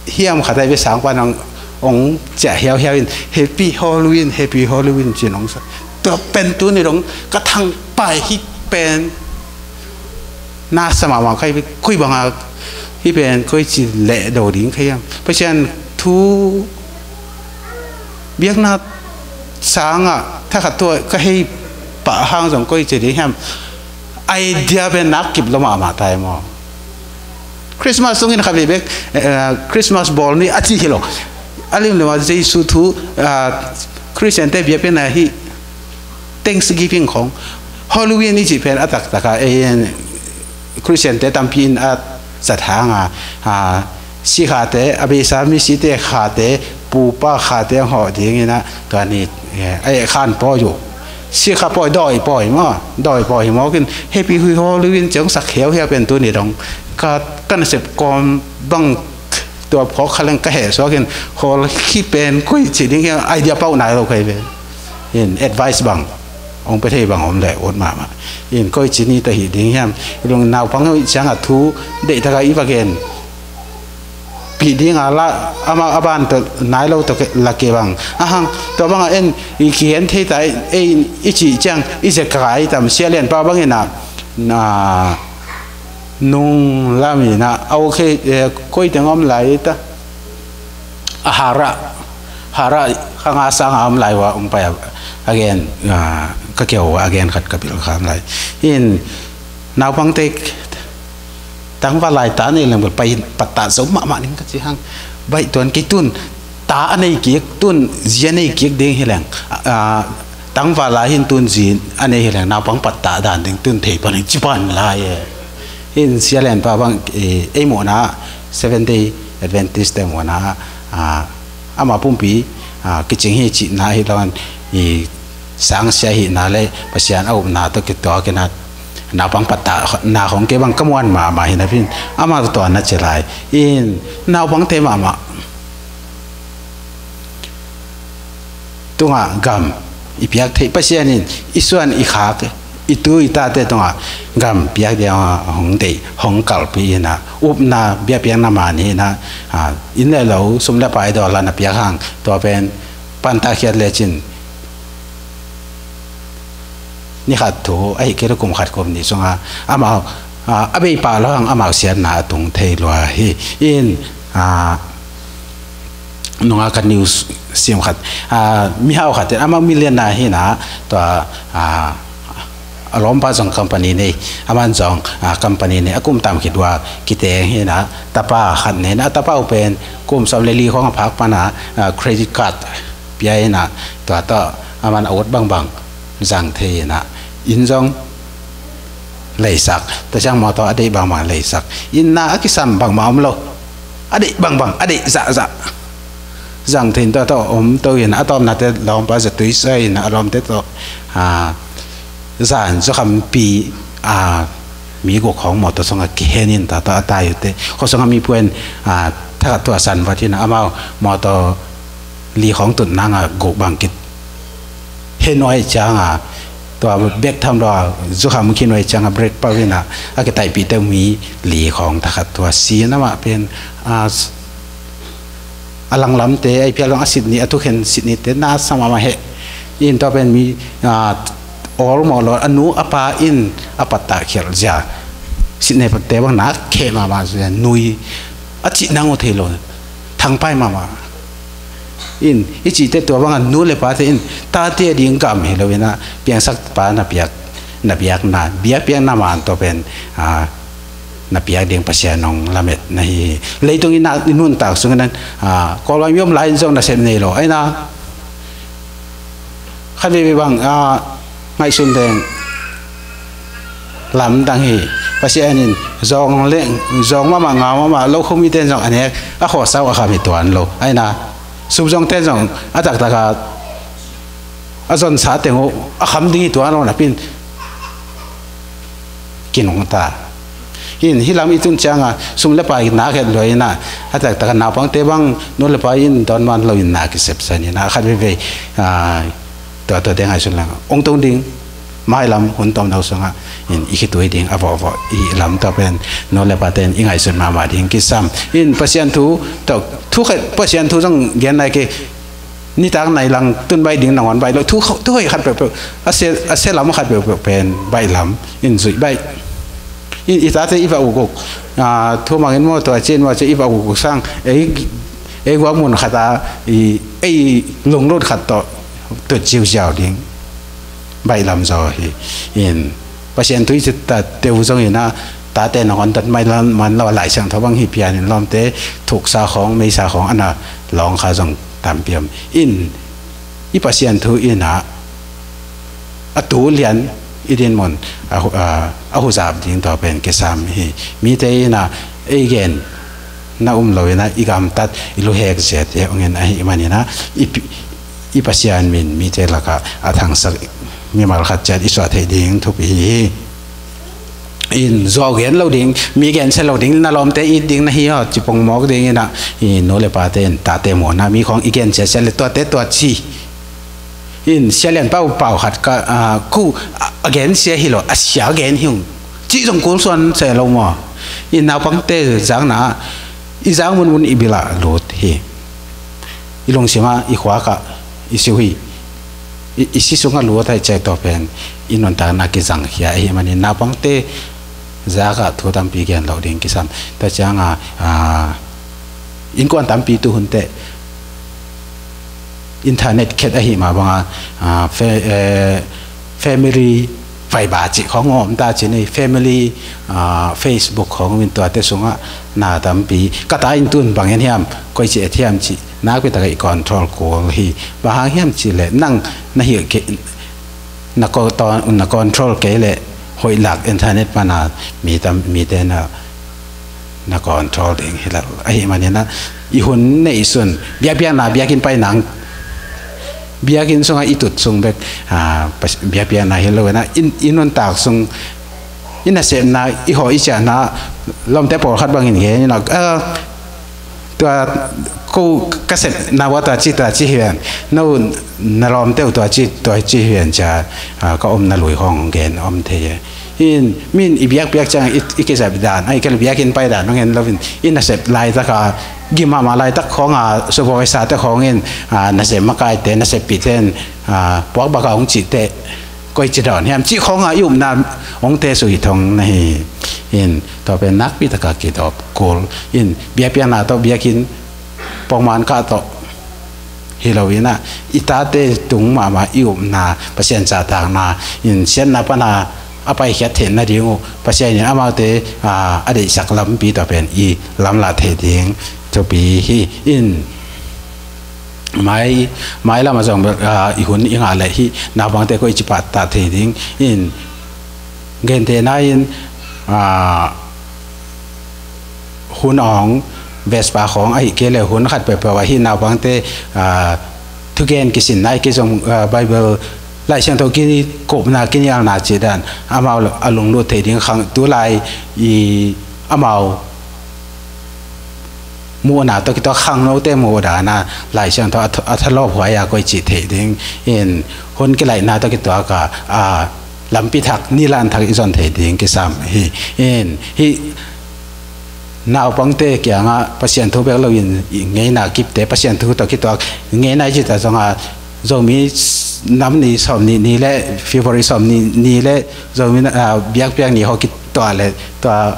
hiam khat ai ve, sangpan hong, hong ciah hiauhiau in, "Happy Halloween, Happy Halloween," ci-in hong sa. Tua pen tuni dong ka thangpai hi pen. Na sa mahmah ka hi ve, koi banga hi pen, koi ci leh do ding ka hiam. Pasian thu biakna sangah thakhat tua ka hei pah hang zong koi ci ding hiam. Idea pen nak kip lo mahmah tai maw. Christmas tungin kha vei bek, eh, Christmas bawl ni a ci hi lo. A limlim a Jesu thu, ah, Christian te biakpiakna hi Thanksgiving khong. Halloween i cih pen a taktak a, eh, Christian te tampi in a zat hang a, ah, sikhate, a beisa misite khate, pupa khate hong hawh dingin a, tua ni, eh, a eh khan pawi uh. Sikha pawi, dawi pawi maw, dawi pawi hi mawkin, Happy Halloween ci hong sak hiauhiau pen tuni dong ka, ka nasep kawm bang tua phawk kha leng ka heh suakin, hawl hi pen koi ci ding hiam, idea pau nai lo ka hi pen. In advice bang hong pia thei bang om leh ut mahmah. In koi ci ni ta hi ding hiam. Lung naupang i ciangah thu deih taka i va gen pih dinga la, amah a ban tawh nai lo tawh la kei bang. Ahang, tua bangah en i kigen thei ta, ei i cih ciang i zia kai tam, Sia Lian pa bangin a, na, nung lam in a, a ok, eh, koi teng om lai ta. A hara, hara, kha nga sanga om lai ua, um pai a, again, ah, ka keu ua, again khat ka bil kha om lai. In, naupangte tangval lai ta nei leng bel pai pattah zo mahmah ning ka ci hang. Baih tuan kei tun, ta a nei kik, tun zi a nei kik ding hi leng. Ah, tangval lai hin tun zin a nei hi leng naupang pattah dan ding tun thei pan hi ci pan lai e. Hin Sia Lian pa bang, eh, ei muhna Seventh Day Adventist te muhna, ah, ama pumpi, ah, kicing hi cihna hi lo in, i sang sia hihna le Pasian a upna tawh kituak in a naupang pattah na khong kei bang ka muan mahmah hi napi in ama tua na ci lai in naupangte mahmah tungah gam i piak theih Pasian in i suan i khak i tu i tate tungah gam piak dia hong deih hong kalpi in a upna biakpiakna man hi in a, ah, inn le lo sum le pai dawl a na piak hang tua pen pantah khiat lecin ni khat thu ahi kei le kum khat kum nih sungah amau, ah, a bei pah lo hang amau siatna a tung thei lua hi in, ah, nunga ka news sim khat, ah, mihau khat in amau millionaire hi in a tua, ah, a lawmpa zong company nei, aman zong, ah, company nei a kum tam khit ua kiteng hi in a tapa khat nei in a tapa uh pen kum sawm le li khong a phak pan a, ah, credit card pia in a tua tawh aman a ut bangbang zang thei in a inn zong leisak tua ciang mawtaw a deih bangbang leisak inn na a kisam bangmah om lo a deih bangbang a deih zahzah zang thei in tua tawh om to in a tawpna te lawmpa zatui sai in a lawmte tawh, ah, zan zukhampi, ah, mi guk khong mawtaw sungah kihen in tua tawh a tai uh te khuasungah mi puan, ah, thakhat tua san vat in a amau mawtaw li khong tut nanga guk bang kit he nuai cianga tua bek tham lua zukham khi nuai cianga brake pau ina a kitaipih teu mi li khong thakhat tua si namah pen, a, a langlamte a i phial zong a sitni a thukhen sitnite na sa mahmah he in tua pen mi, a, awl mawh lo a nu a pa in a pattah khialh zia sitnite bang nak kheh mahmah zia nui a cih nang uh thei lo thangpai mahmah. In i cihte tua banga nu le pate in tate a ding gam hi lo ina piangsak pa na piak na piakna bia piakna man tawh pen, a, na piak ding Pasian hong lamet na hi hi. Leitung i nuntak sungin, a, Kawlvai mi om lai in zong nasep nei lo aina khat veve bang, a, ngaihsun deng lamdang hi. Pasian in zawng le zawng mahmah ngau mahmah lo khumite in zawng a nek a khawhsau a kham hi tuan lo aina sumzawngte in zawng a taktaka a zonsa teng uh a kham ding hi tuan lo napin kinung ta. In hi lam i tun cianga sum le pai na khet luai ina a taktaka naupangte bang nu le pai in dawn man lo in na kisepsan ina khat veve, a, tua tua te ngaihsun leng ong tong ding mailam hun tom no sungah in i khitui ding a vawhvawh i lam tua pen nu le pate in i ngaihsun mahmah ding kisam in Pasian thu tawh thu khat Pasian thu zong gen nai ke nitak nai lang tun baih ding nangawn baih lo thu thu khat peuhpeuh a se a se lam khat peuhpeuh pen baih lam in zuih baih in i tate i va ukuk, a, thu mangin maw tua cin maw ci i va ukuk sang ei ei guak mun khata i ei lunglut khat tawh tut ziauziau ding baih lam zaw hi. In Pasian tui ci ta teu zong ina tate nangawn dat mai lam man lo a Lai Siangtho bang hi pian in lawmte thuksa khawng meisa khawng ana lawng kha zong tampi om in i Pasian thu ina a tu lian i dinmun a hu- a a huzap ding tua pen kisam hi. Mite ina ei gen na um lo ina i gamtat i luhek ziate ongin ahi manina i pi- i Pasian min mite laka a thangsak mimal khat ciat i suah theih ding thupi hi. In zuau gen lo ding mi gen se lo ding na lawmte it ding na hi aw cipong mawk ding ina i nu le pate in tate mawna mi khawng i gen ciat ciat le tuate tua ci. In Sia Lian Pau pau khat ka, a, ku a, a gen sia hi lo a sia gen hi ung cih zong kul suan se lo maw. In naupangte zakna i zak munmun i bilah lut hi. I lungsimah i khuakah i siu hi. I, i si sungah lut hai cek tawh pen i nuntakna kizangkhia ahi manin naupangte zakah thu tampi gen lo ding kisam. Tua cianga, a, innkuan tampi tuhun teh internet khet ahi mah banga, a, fe- eh, family Viber cih khawng om ta ci ni family, a, Facebook khawng min tuate sungah na tampi ka ta in tun bangin hiam koi ci et hiam cih nakpi taka i control kul hi. Bang hang hiam cih leh nang na hi ke na ko-, to-, na control kei leh hoih lak internet pana mi tam, mite na, na control ding hi lo. Ahih manin ah i hun neihsun biakpiakna, biakinn paina, biakinn sungah i tut sung bek, ah, pas-, biakpiakna hi lo in ah, i, i nuntak sung, i nasepna, i hawh i ciahna, lawmte pawlkhat bangin gen in ah, ah, tua ko ka sepna uah tua ci, tua ci hi ven. No na lawmte uh tua ci, tua ci hi ven cia, ah, ka omna lui khawng gen om thei e. In, min i biakpiak ciang i, i kisep dan, ahih kei leh biakinn pai dan hong en loin, i nasep laitaka, gim mahmah laitak khawnga subawisate khawng in, ah, nasep makaite, naseppihte in, ah, puak baka hong cihte, koici dawn hiam cih khawnga i upna hong tesuk hi thong na hi. In, tua pen nakpi taka kidawp kul. In, biakpiakna tawh, biakinn pawngman kah tawh hi lo in ah, i tate tung mahmah i upna, Pasian zahtakna, in siatna pana a paikhiat theih nading uh Pasian in amaute, ah, a deihsak lampi tua pen i lamlah theih ding thupi hi. In, mai, mailam ah zong, ah, i hun i ngah leh hih naupangte koici pattah thei ding. In, gentehna in, ah, hun awng, Vesper khawng ahih kei leh hun khat peuhpeuh ah hih naupangte, ah, thugen kisinna, ahih kei zong, ah, Bible, Lai Siangtho kikupna, kinialna cih dan amau a lunglut theih ding khang, tulai i amau muhna tawh kituak khangnote muhdana Lai Siangtho a th-, a thalawphuai a koici theih ding. In, hun kilaihna tawh kituak a, a, lampi thak, nilan thak i zon thei ding kisam hi. In, hih naupangte kiangah Pasian thu bek loin i ngeina kipte, Pasian thu tawh kituak ngeina i cih ta zongah, Zomi s-, nam ni sawmnih ni le February sawmnih ni le Zomi, ah, biakpiak ni hawh kituak le tua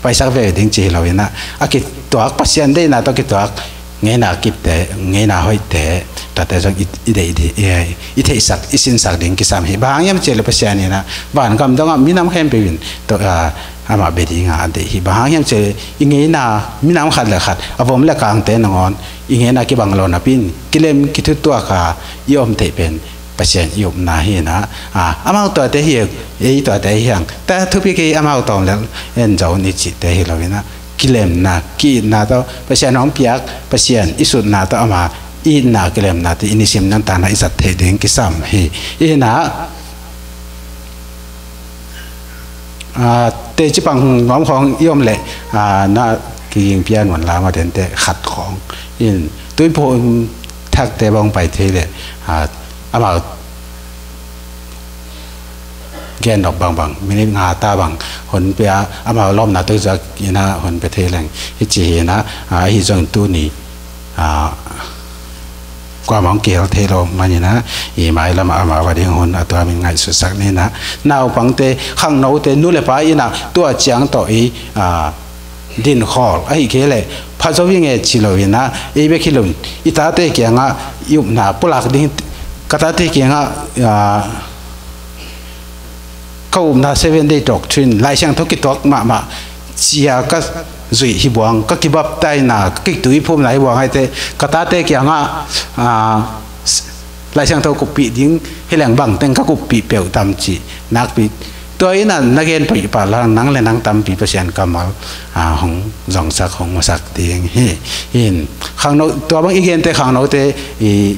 paisak ve ding ci hi lo in ah, a kituak Pasian deihna tawh kituak ngeina kipte, ngeina hoihte, tuate zong i, i deih ding, i, i theihsak, i sinsak ding kisam hi. Bang hang hiam cih leh Pasian in ah vangam dongah minam khempeuh in tawh, ah, amah bia dingah a deih hi. Bang hang hiam cih leh i ngeina minam khat le khat, a vom le kangte nangawn i ngeina kibang lo napi in kilem kithutuak a i om theih pen Pasian i upna hi in ah, ah, amau tuate hi, ei tuate hi hang, ta thupi kei, amau tawm lel en zo ni cihte hi lo in ah, kilemna, ki-itna tawh, Pasian hong piak, Pasian i sutna tawh ama i itna, kilemna te i nisim nuntakna i zat theih ding kisam hi. Hi in ah, ah, teci pang nuam khawng i om leh, ah, na kiging pian wan lam a dente khat khawng in, Tuiphum Thakte bang pai thei leh, ah, amau gen nop bangbang, minute nga ta bang hon pia, amau lawmna tawh zak in ah hon pia thei leng hi ci hi in ah, ah, hi zong tuni, ah, kuamah hong kihel thei lo manin ah, i mailam ah amau a ding hun a tuam in ngaihsutsak ni in ah, naupangte, khangnote, nu le pa in ah tua ciang tawh i, ah, dinkhawl, ahih kei leh pha zo i nge ci lo in ah, ei bek hi lo in, i tate kiangah i upna pulak ding, ka tate kiangah, ah, ka upna Seven Day Doctrine, Lai Siangtho kituak mahmah cia ka zuih hi buang, ka kibaptaina, ka kituiphumna hi buang ahih teh, ka tate kiangah, ah, Lai Siangtho kuppih ding hi leng bangteng ka kuppih peuh tam cih nakpi. Tua in ah na gen pah pah lang, nang le nang tampi Pasian kammal, ah, hong zongsak, hong musak ding hi. In, khangno, tua bang i gente khangnote i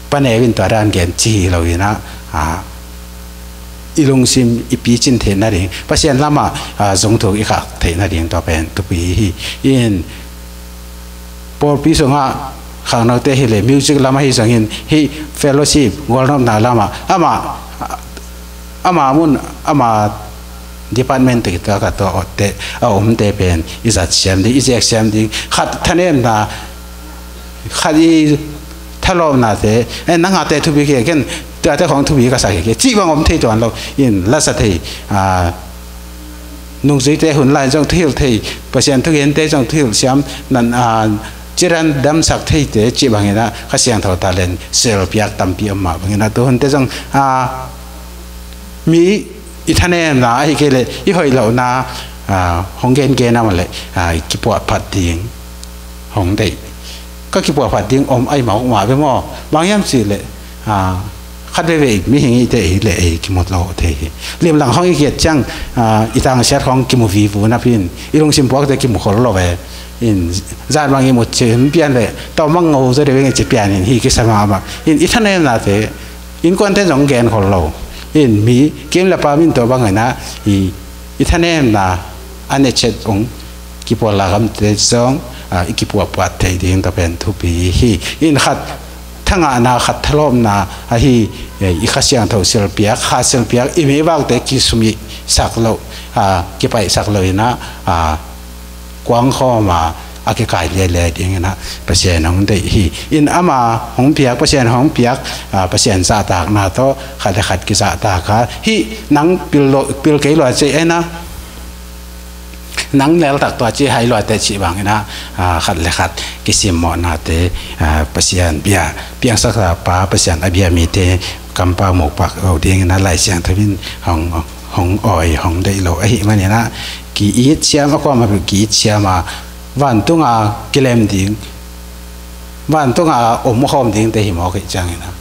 paneu in tua dan gen ci hi lo in ah, ah, i lungsim i picin theih nading, Pasian lamah, ah, zungthuk i khak theih nading tua pen thupi hi. In, pawlpi sungah khangnote hi leh music lam ahi zongin, hih fellowship gualnopna lamah amah, amah mun, amah department te kituak a tua otte, a omte pen i zat siam ding, i zek siam ding, khat thanemna, khat i thalawpnate, eh, nang ate thupi kei, ken tuate khawng thupi ka sa kei, cih bang om thei tuan lo in, la sa thei, ah, nungzuite hun lai zong thuhilh thei, Pasian thugente zong thuhilh siam nan, ah, ciran damsak theite cih bangin ah Kha Siangtho talent sel piak tampi om mah bangin ah, tu hunte zong, ah, mi i thanemna ahih kei leh i hoih lohna, ah, hong gengen a mah leh, ah, i kipuahphat ding hong deih. Ka kipuahphat ding om ai mawk mah ve maw? Bang hiam cih leh, ah, Khat veivei mihing i te i le ei kimu lo thei hi. Limlang hong i kiat ciang, ah, i tangsiat hong kimu vivu napi in, i lungsim puakte kimu khol lo ve. In, zat bang i mu cin pian le, tawh mang ngo zaw deuh ing ci pian in, hi kisa mahmah. In, i thanemnate, innkuante zong gen khol lo. In, mi kim le pa min tua bang ina, i, i thanemna, a ne chet ong, kipual la gamte zong, ah, i kipuahpuah thei ding tua pen thupi hi. In khat thangahna, khat thalawpna ahi, eh, i Kha Siangtho silpiak, kha silpiak, i meivakte kisumih sak lo, ah, kipaih sak lo ina, ah, kuang khawm a, a kikai lialia ding ina, Pasian hong deih hi. In ama hong piak, Pasian hong piak, ah, Pasian zahtakna tawh, khat le khat kizahtak a, hi nang pil lo, pil kei lua cei ina, nang leltak tua ci hai luate ci bangin ah, ah, khat le khat kisimmawhnate, ah, Pasian bia, piangsaksa pa Pasian a bia mite kampau mukpak lo dingin ah Lai Siangtho in hong, hong awi, hong deih lo ahih manin ah ki-it siam a, kuamah bel ki-it siam a, vantung a kilem ding, vantung a om khawm dingte hi mawk hi ciangin ah.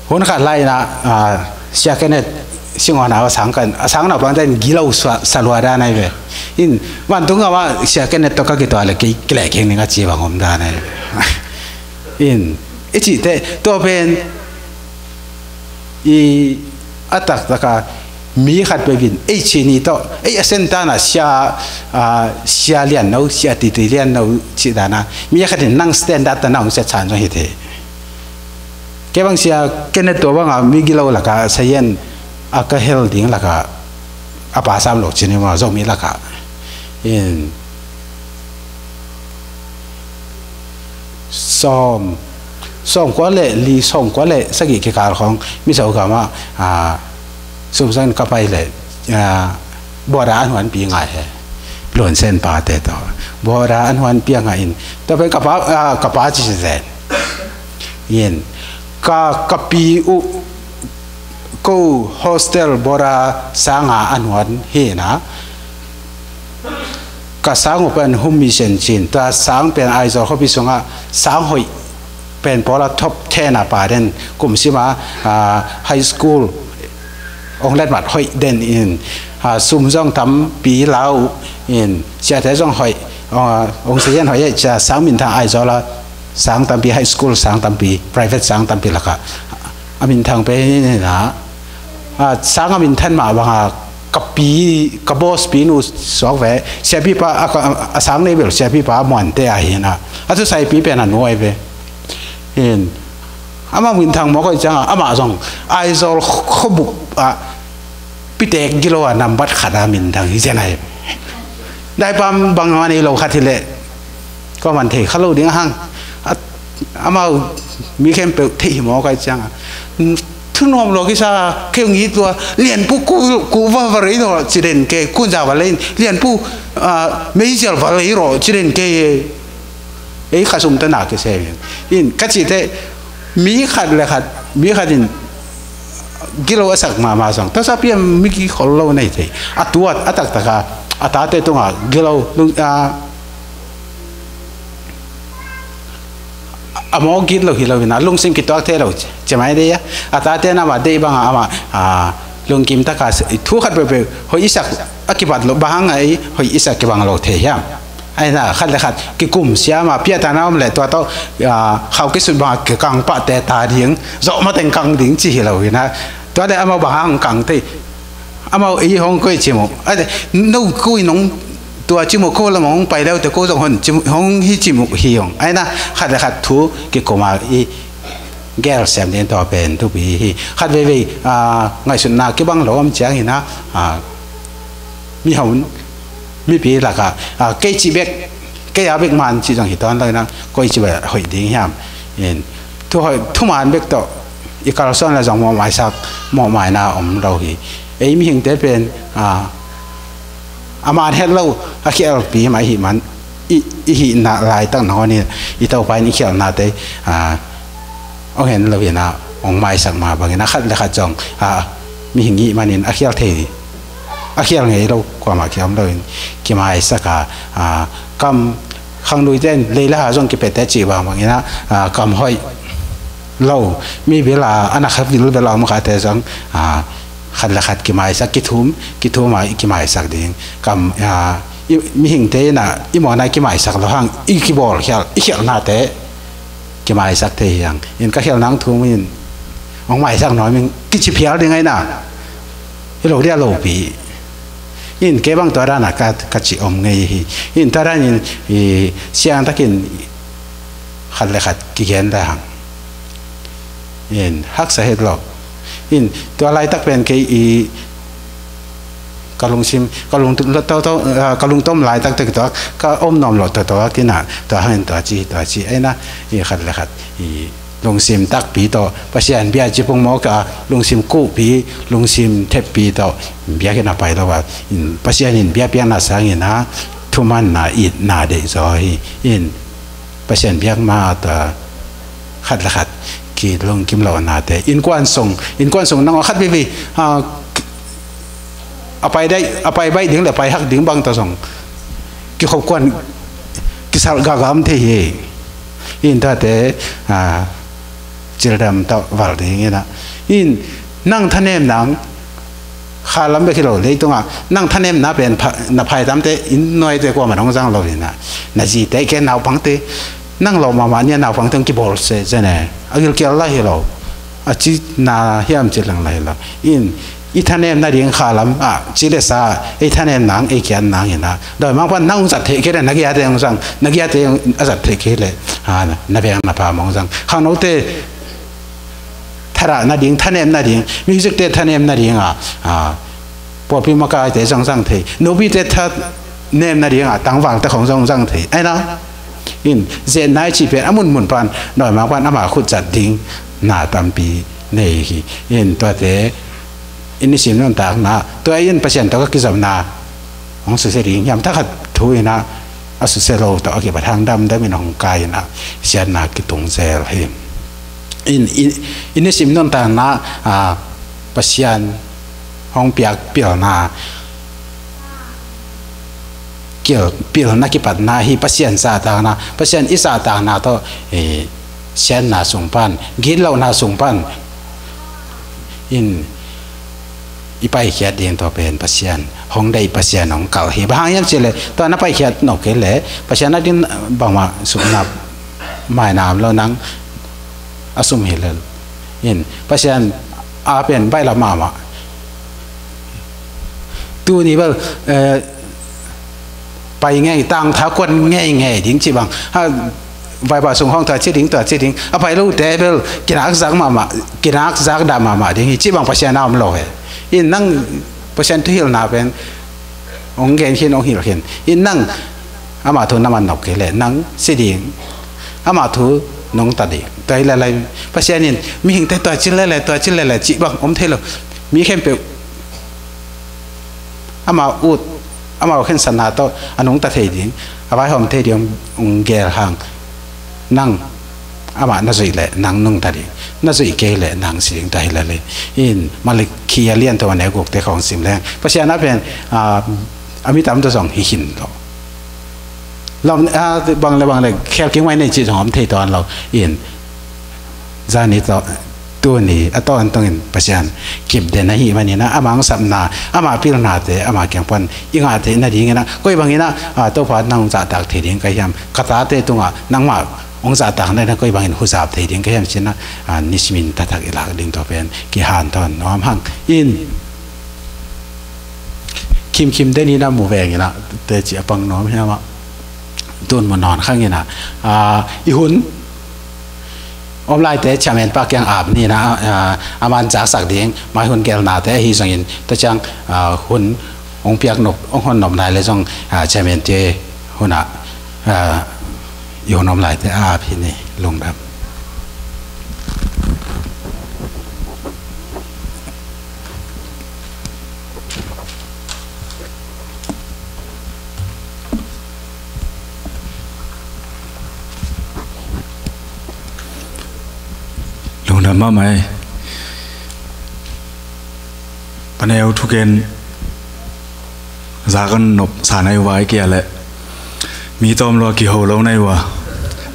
Hun khat lai-in ah, ah, Sia Kenneth Singawna a sang kan, a sang naupangte in gilo sa, sa lua dan ahi ve. In, vantung a mah Sia Kenneth tawh ka kituah le kei kilehkeng ning a ci bang om dan ahi ve. In, i cihte, tua pen, i a taktak a mi khat peuh in, ei cini tawh, ei a sen tan a sia, ah, sia lian no, sia titi lian no cih dan a, mi khat in nang standard tawh na hong set san zong hi thei. Kei bang Sia Kenneth tua bang a mi gilo lak a sayan a ka hel ding lak a, a pa sam lo cini maw, Zomi lak a. In, sawm, sawmkua le li, sawmkua le sagih kikal khawng Mizo gam ah, ah, sumzan ka pai le, ah, border a nuanpi ngai hi. Luan Sen pate tawh border a nuanpi a ngah in, tua pen ka pa, ah, ka pa ci zen. In, ka, ka pi uh ko hostel border sang a a nuan hi na. Ka sang uh pen Hum Mission ci-in, tua sang pen Aizawl khuapi sungah sang hoih pen pawl a top ten a pa den, kum sim a, ah, high school hong letmat hoih den in, ah, sum zong tampi la uh in, siate zong hoih, ah, hong sayan hoih, eh, cia sang minthang Aizawl a sang tampi, high school sang tampi, private sang tampi lakah a minthang pen in ah, ah, sang a minthan mah bang a ka pi, ka boss pi nu suak ve, siapipa a, a, a sang nei bel siapipa Muante ahi na, a thusaipi pen a nu ahi ve. In, amah minthang mawk hoih ciangah amah zong Aizawl khuabup ah pitek gilo a nambat khat a minthang hi zen ahi. Daipam bang a nei lo khat hi leh, ka man thei kha lo ding a hang. A, amau mi khempeuh thei hi mawk hoih ciangah, thunuam lo kisa kei hong it lua, Lianpu ku, ku va va rei rawh ci den kei, kunza va lei in, Lianpu, ah, meizial va rei rawh ci den kei. Ei khasum tana kisem in, in ka cihte, mi khat le khat, mi khat in gilo a sak mahmah zong, tawsa piam mi kikhol lo nei thei. A tuat, a taktak a, a tate tungah gilo, lung, a, a mawk git lo hi lo in, a lungsim kituak thei lo ci, ci mai dei a. A tate na mah dei bang a, amah, a, lungkim taka thu khat peuhpeuh hoih i sak a kibat lo, bang hang a ei hoih i sak kibang lo thei hiam? Aina khat le khat kikum siam a, piahtana om le tua tawh, ah, khau kisut bang a kikang pahte ta ding, zawh mateng kang ding ci hi lo hi na. Tua le amau bang hang kang thei, amau ei hong koi cim uh. Ai le, no koi nong tua cim uh, ko lam hong pai leute ko zong hon cim uh, hong hi cim uh hi hong. Aina khat le khat thu kikum a i gel siam ding tua pen thupi hi. Khat veivei, ah, ngaihsutna kibang lo om ciang hi na, ah, mi haun, mipi lakah, ah, kei cih bek, kei a bek man cih zong hi tawn lo hi na, koi cih bek hoih ding hiam? In, thu hoih, thuman bek tawh i kalsuan le zong mawhmaisak, mawhmaina om lo hi. Ei mihingte pen, ah, a man het lo, a khialpi mah i hih man, i, i hihna laitak nangawn in, i Topa in i khialhnate, ah, hong hen lo hi na, hong maisak mah bangin, a khat le khat zong, ah, mihing i hih manin a khial thei, a khial ngei lo kuamah kiom lo in, kimaisak a, ah, kam, khangluite in lei le ha zong kipete cih bang bangin ah, ah, kam hoih, lo, mi bil a, a na kha vilvel a om khate zong, a, khat le khat kimaisak, kithum, kithum a i kimaisak ding. Kam, a, i, mihingte in a, i mawhna i kimaisak lo hang, i kibawl khial, i khialhnate kimaisak thei hi hang. In ka khialhna hong thum in, hong maisak nuam ing, kici phial ding ahi na. Hi lo dia lopi. In kei bang tua dan a ka, ka ci om ngei hi. In tua dan in, i, siangtakin khat le khat kigen ta hang. In haksa het lo. In tua laitak pen kei i ka lungsim, ka lung to, to, to, ah, ka lungtom laitak tek tua, ka om nuam lo tua, tua kina, tua hangin tua ci, tua ci, ei na, i khat le khat, i lungsim takpi tawh, Pasian bia ci pung mawk a, lungsim kuhpi, lungsim theppi tawh, biakinn a pai lo a, in, Pasian in bia piakna sangin a, thumanna, itna deih zaw hi, in, Pasian biak ma ta khat le khat kilungkim lo nate. Innkuan sung, innkuan sung nang khat vivi, a, a pai dai, a pai baih ding le pai hak ding bang ta zong kikhop kuan kisal gagam thei hi. In tate, a, cildam tawh val ding ina. In nang thanem nang kha lam bek hi lo, leitungah nang thanemna pen pha-, na phaitamte, inn nuaite kuamah dong zang lo hi na. Na zite ke naupangte, nang lo mahmah nia naupangte hong kibawl se zene. A gilkial la hi lo. A ci na hiam ci leng la hi lo. In, i thanem nading kha lam, ah, ci le sa, ei thanem nang, ei kian nang hi na. Dawimangpan nang hong zat theih kei le na giate hong zang, na giate hong a zat theih kei le, ah, na veng na pam hong zang. Khangnote, thadah nading, thanem nading, music te thanem nading a, a, pawlpi makaite zong zang thei, nupite thanem nading a, tangvalte khong zong zang thei. Aina, in, zen nai ci pen, a munmun pan, dawimang pan, ama khut zat ding, na tampi nei hi. In, tuate, in i sim nuntakna, tua in Pasian tawh ka kizopna, hong susia ding hiam, thakhat thu ina, a susia lo tawh a kipat hang damdam in hong kai ina, siatna kitung zel hi. In, in, in i sim nuntakna, a, Pasian hong piak pilna, kil, pilna kipatna hi Pasian zahtakna, Pasian i zahtakna tawh, e, siatna sung pan, gitlohna sung pan, in, i paikhiat ding tawh pen Pasian hong deih, Pasian hong kal hi. Bang hang hiam cih leh, tua na paikhiat nop kei leh, Pasian a din bangmah sumna maina om lo nang a sum hi lel. In, Pasian a pen baih lam mahmah. Tuni bel, eh, pai ngei, tangtha kuan ngei ngei ding ci bang. Ha, vaipa sung hong tua ci ding, tua ci ding. A pai lote bel, kinak zak mahmah, kinak zak dah mahmah ding hi ci bang Pasian a om lo he. In nang Pasian thuhilhna pen, hong gen khin, hong hilh khin. In nang, ama thu na man nop kei leh, nang si ding. Ama thu nungta ding. Tua hi leh lai, Pasian in, mihingte tua ci leh lai, tua ci leh lai, ci bang om thei lo. Mi khempeuh ama ut, ama khensanna tawh a nungta thei ding, a vaihawm thei ding hong gel hang. Nang amah na zuih leh nang nungta ding, na zuih kei leh nang si ding, tua hi leh lai. In Malakhi a lian thum a neu gukte khong sim leng, Pasian a pen, a, a mi tam tawh zong hi khin lo. Lam, a, bang le bang le khel kik mai nei cih zong om thei tuan lo. In zani tawh tuni a tawntungin Pasian kip den ahih manin a, ama hong sapna, ama pilnate, ama kiang pan i ngah theih nadingin a, koi bangin a, a, Topa nang hong zahtak thei ding ka hiam, ka tate tungah nangmah hong zahtak nadingin a, koi bangin huzap thei ding ka hiam cin a, a, nisimin taktak i lak ding tua pen kihanthawn nuam hang. In khimkhim den in a mu vengin a, teci a pang nuam hiam a, tun mu nawn khangin a, a, i hun om laite chairman pa kiang ap ni na, a, a man zaksak ding, mai hun gelnate ahi zongin, tua ciang, a, hun hong piak nop, hong hon nop nai le zong, a, chairman te hun a, a, i hun om laite a ap hi ni, lungdam. Lungdam mahmah ei. Paneu thugen za kan nop sa nai uh a, i kia leh mi tawm lua kiho lo nai uh a,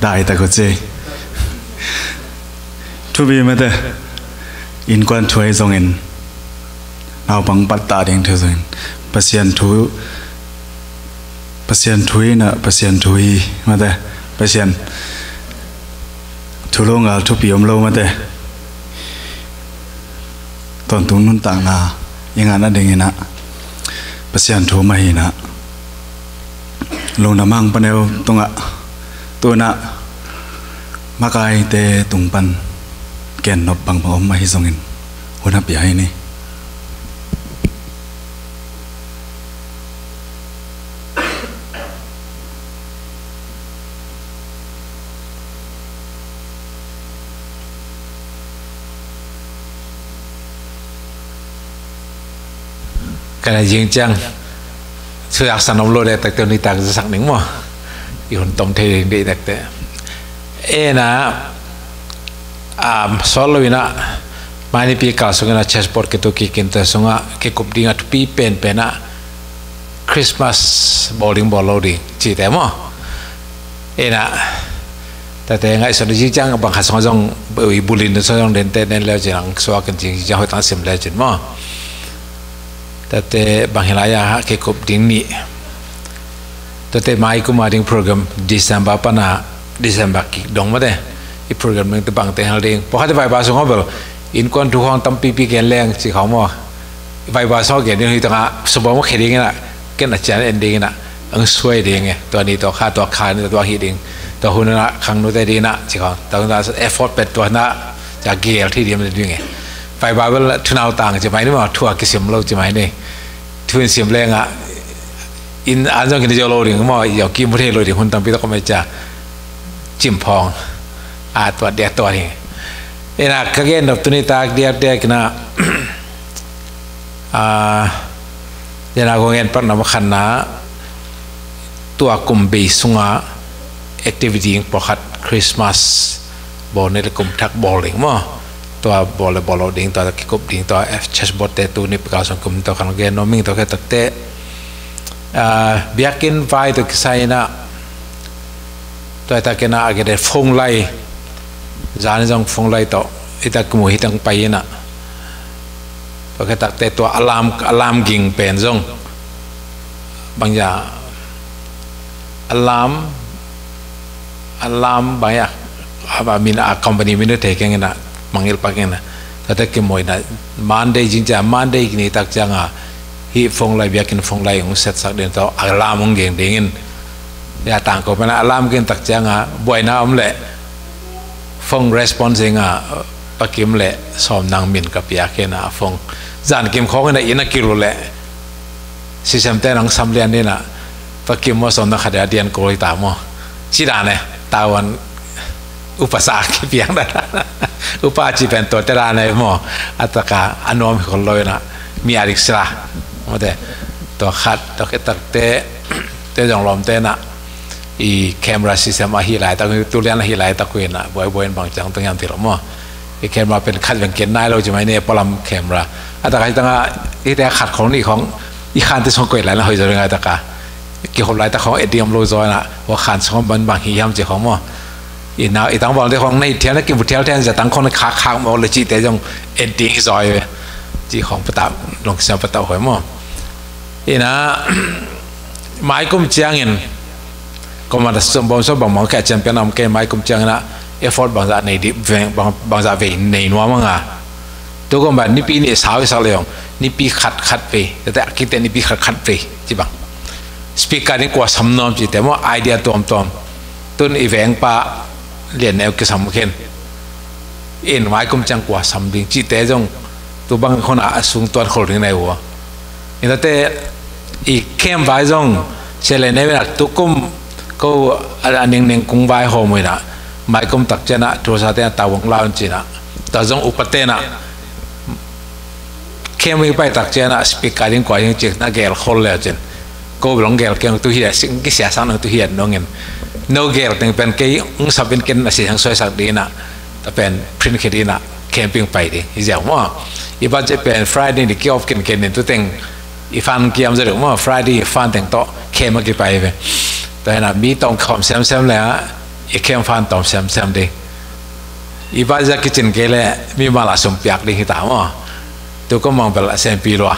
dai tak uh ci. Thupi mate, innkuan thu ahi zongin, naupang pattah ding thu zongin, Pasian thu, Pasian thu inah, Pasian thu hi mate, Pasian thu lo ngal thupi om lo mate. Tawntung nuntakna i ngah nadinginah Pasian thu mah hinah, lungdam hang paneu tungah, tunah makaite tung pan gennop bangbang om ahi zongin hun a pia hi ni. Ka na zing ciang, suyak san om lo dek takte, nitak zasak ning maw. I hun tom thei ding dek takte. Ena, um, sol lo ina, mai Nipi kal sung ina chessboard kitu kikin te sunga kikup ding a thupi penpen a Christmas bowling bawl lo ding cite maw. Ina, tate ngaihsun zing ciang bang khat sung zong, i bulin sung zong dente nen leu cin ang suak in zing ciang hoih tang sim leu cin maw. Tate bang hilai a kikup ding nih. Tate mai kuma ding program December pana, December kik dong mate. I program ding te bang te hal ding. Pawlkhatte vaiba sung hobel, innkuan thu hong tampipi gen leng ci khong maw. Vaiba sung gen ding hi tanga subong maw khe ding ina, ken a cian en ding ina, ang suai ding e. Tua ni tua kha, tua kha ni tua hi ding. Tua hun na khang nute ding ina ci khong. Tua hun na effort pet tua na, ca gel thi ding ding e. Vaiba bel thunau tang ci mai ni maw, thua kisim lo ci mai ni. Thu in sim lenga, in an zong kin zo lo ding maw, i zong kimu thei lo ding hun tampi tok mai ca. Cim phong. A tua dia tua ding. Ina ka gen dop tuni tak dia dia kina. A, ina ko gen pat na ma khan na. Tua kum bei sunga activity ing pawlkhat Christmas bawl ni le kum thak bawl ding maw. Tua bawl le bawl lo ding, tua kikup ding, tua chessboard te tu Nipi kal sung kum tua kan gen nuam ing tua khe takte. A, biakinn vai tua kisai ina, tua ita kena a gede phone lai, zan zong phone lai tawh ita kimu hi tang pai ina. Tua khe takte tua alarm, alarm ging pen zong bang ya alarm, alarm bang ya, a, a min a company min thei keng ina, mangil pak ina. Tate kimu ina Monday zing ciang, Monday kini tak cianga hi phone lai, biakinn phone lai ung set sak den tawh alarm ung geng dingin. Ya tang ko pena alarm geng tak cianga buaina om le phone response inga pakim le sawm nang min ka pia kena phone. Zan kim khong ina ina kiru le Sisem te nang sam lian dina, pakim maw sawm na khat a dian koi ta maw. Ci dan e, tawan upa sa kipiang dan. Upa ci pen tua te dan e maw. A taka a nuam hi khol lo ina, mi a dik sila. Maw te, tua khat, tua khe takte, te zong lawm te na. I camera system a hi lai tak, tu lian a hi lai tak ina, buai buai in bang ciang tung hiam ti lo maw. I camera pen khat veng ken nai lo ci mai ni, palam camera. A taka hi tanga, hi te khat khong ni khong, i khan te song koih lai na hoi zo ringa taka. Kihop lai tak khong ediam lo zo na, wa khan song ban bang hi hiam ci khong maw. I na, i tang bang te khong nei thial na kimu thial thial za tang khong na khak khak maw le ci te zong edi zoi. Ci khong patau, long siam patau hoi maw. Ina, mai kum ciangin, koma da sum bom so bang bang khe cian pian om kei mai kum ciangin a effort bangza nei di veng, bang, bangza vei nei nuam anga. Tu koma nipi ni sau i sak leong, nipi khat khat vei, tate akite nipi khat khat vei, ci bang. Speaker ni kua sam nuam ci te maw idea tuam tuam. Tun i veng pa lian neu kisam khen. In mai kum ciang kua sam ding ci te zong tu bang khona a sung tuan khol ding nei ua. Inate i khem vai zong sele ne vena tukum ko a ning ning kung vai ho muina mai kum tak ciana tu sa te tawang laun cina ta zong upatena khem i pai tak ciana speaker ding kua ding cik na gel khol le cin ko long gel keng tu hi sing ki sia sang tu hi nongin no gel teng pen kei ung sabin ken na si sang soi sak dina ta pen print khedina camping pai ding hi ziau maw. I budget pen Friday ni ki off ken ken nin tu teng i fan kiam zeduk maw Friday i fan teng to camp a kipai ve. Ta hena mi tawm khawm semsem le a i camp fan tawm semsem ding. I bai zia kicin kei le mi mala sum piak ding hi ta maw. Tu ko mang bel a sempi lua.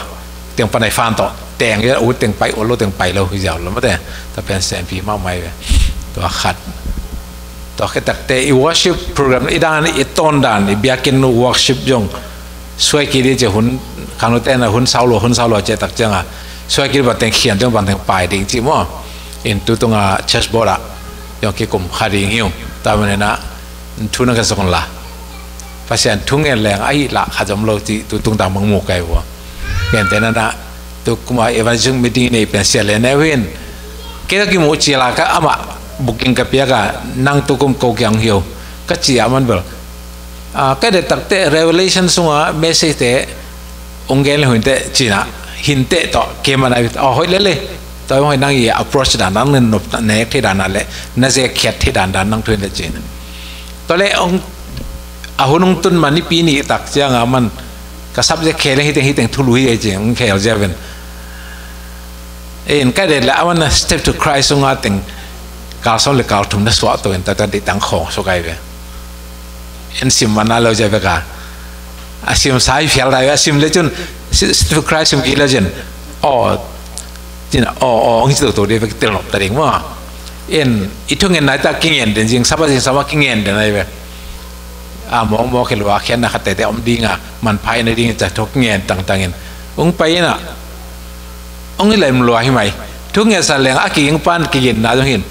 Teng panai fan to. Teng ya u teng pai u lo teng pai lo hi ziau lo mate. Ta pen sempi ma mai ve. Tua khat. Tua khe takte i worship program i dan i ton dan i biakin worship jong. Suai ki di je hun kanu te na hun sau lo hun sau lo je tak janga. Suai ki di ba teng khian jong ba teng pai ding ci maw. In tu tunga church board a. Jong ki kum kha ding hiu. Ta mane na thu na ka zong la. Pasian thu ngen leng a hi la kha zom lo ci tu tung dang mang mu kai vua. Ngen te na na tu kuma evangelism meeting nei pen sia le ne win. Ke ka ki mu ci la ka ama booking ka pia ka nang tu kum ko kiang hiu. Ka ci a man bel. A ka de tak te revelation sunga message te ong gen le huin te cina hin te to ke man ai a hoi le le. To hoi nang i approach dan nang nen nop ne the dan le na ze khiat the dan dan nang thuin le cina. To le ong a hun ong tun man ni pi ni tak ciang a man ka subject khel hi teng hi teng thulu hi e cing ong khel zia ven. E in ka de le a man Step to Christ ong a teng kal som le kal thum na suah to in ta ta di tang khong so kai ve. En sim man a lo zia ve ka. A sim sai phial dai ve a sim le cun Step to Christ sim ki le cin. Oh, Tina, oh, oh, ong ci to to de ve ki tel nop ta ding ma. En i thungen nai ta kingen den jing sapa jing sama kingen den nai ve. A mong mong ke lua khian na khat te te om ding a man phai na ding ta thok ngen tang tang in. Ong pai na. Ong i lai mlua hi mai. Thungen sa leng a ki ing pan ki gin na jong hin.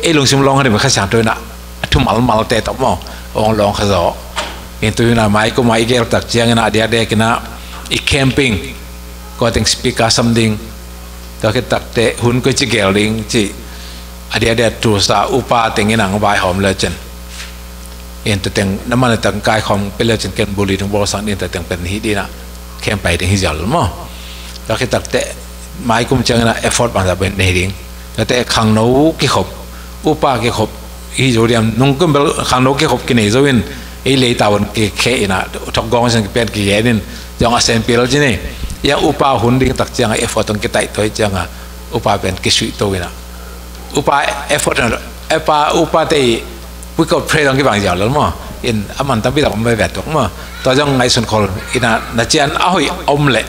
Ei lungsim long ha de kha siang to na. A thu mal mal te to mo. Ong long kha zo. In tu na mai ko mai gel tak ciang na dia de kina i camping. Ko teng speaker sam ding. Tua khit takte hun ko ci gel ding ci a dia dia tu sa upa teng in ang vai hom le cen. In tu teng na man tang kai khom pe le cen ken buli ding bol sang din ta teng pen hi dina kem pai ding hi zal mo. Tua khit takte mai kum ciang na effort bang da ben nei ding. Tua te khang no ki khop upa ki khop hi zo diam nung kum bel khang no ki khop ki nei zo in ei lei ta won ki khe ina thok gong sang ki pen ki ye din jong a sen pil ci nei. Ya upa hun ding tak ciang a effort tong ki tai toi ciang a upa pen ki sui to ina. Upa effort na upa upa te pui ko pray dong ki bang ziau lo mo. In a man tam pi dong me vet tok mo. To jong ngai sun khol ina na cian a hoi om le.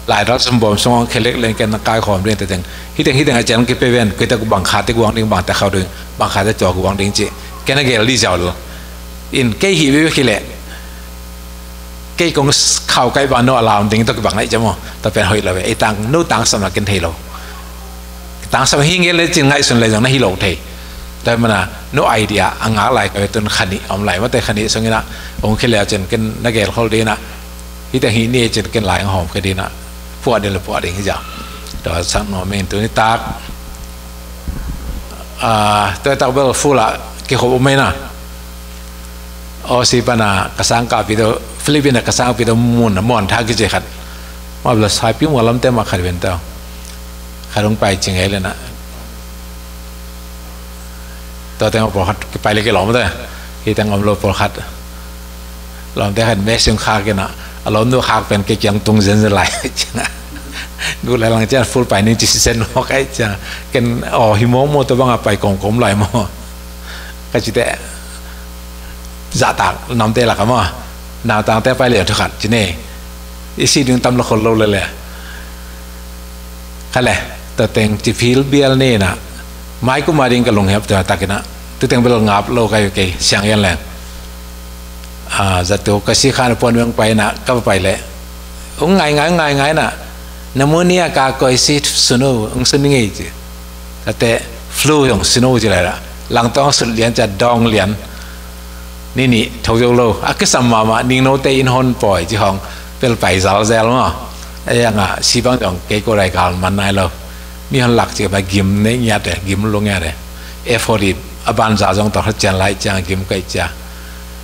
Lai dal sum bom song khelek leng ken kai khom ding te teng. Hi teng hi teng a cian ki pe ven kui ta ku bang kha te guang ding bang ta khau ding bang kha te cho guang ding ci. Ken a gel li ziau lo. In kei hi be ki le. Kei kong khau kai ba no alam ding to ki bang ngai jamo. To pen hoi lo ve. Ei tang no tang sam na ken thei lo. Tang sam hi ngel le cin ngai sun le jong na hi lo thei. Tua mana no idea a ngak lai ka ve tun khani om lai mate khani song ina ong khile a cin ken na gel khol dina. Hi ta hi ni cin ken lai hom ka dina. Puak ding le puak ding hi ja. Tua sang no men tu ni tak. A tua tak bel fula ki khop um mai na. Aussie pana ka sang ka pi to Philippines ka sang pi to mun mon tha ki je khat. Ma bel sai pi mo lam te ma khat ven ta. Khat ong pai ching ai le na. To teng pol khat ki pai le ki lom te. Hi teng om lo pol khat. Lom te khat me sim kha ki na. A lom nu khak pen ki kiang tung zen zen lai. Ching a. Nu lai lang chian full pai ning ci sen mo kai ching a. Ken o hi mo mo to bang a pai kong kom lai mo. Ka ci te. Za tak nam te la ka mo. Nau tang te pai le thu khat ci ne. I si ding tam lo khol lo le le. Khale, ta teng ci phil bial ne na. Mai ku ma ding ka lung hep ta takina. Tu teng bel ngap lo kai kei siang yan leng. A, za tu ka si khan pon weng pai na, ka pai le. Ung ngai ngai ngai ngai na. Na mu ni a ka koi si sunu, ung sunu ngai ci. Ta te flu yong sunu ci la la. Lang tong sut lian ca dong lian. Ni ni thok zo lo. A kisam mama ning no te in hon poi ci hong. Pel pai zal zel ma. Ei anga si bang jong kei ko lai kal man nai lo. Mi hon lak ci ba gim ne ngiat e, gim lo ngiat e. Effort i a ban za jong to hot cian lai ciang gim kai cia.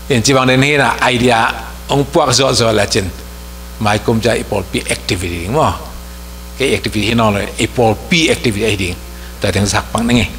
In ci bang den hi na idea ong puak zo zo la cin. Mai kum ca i pol pi activity ding mo. Kei activity hi no lo i pol pi activity ai ding. Ta teng sak pang nenge.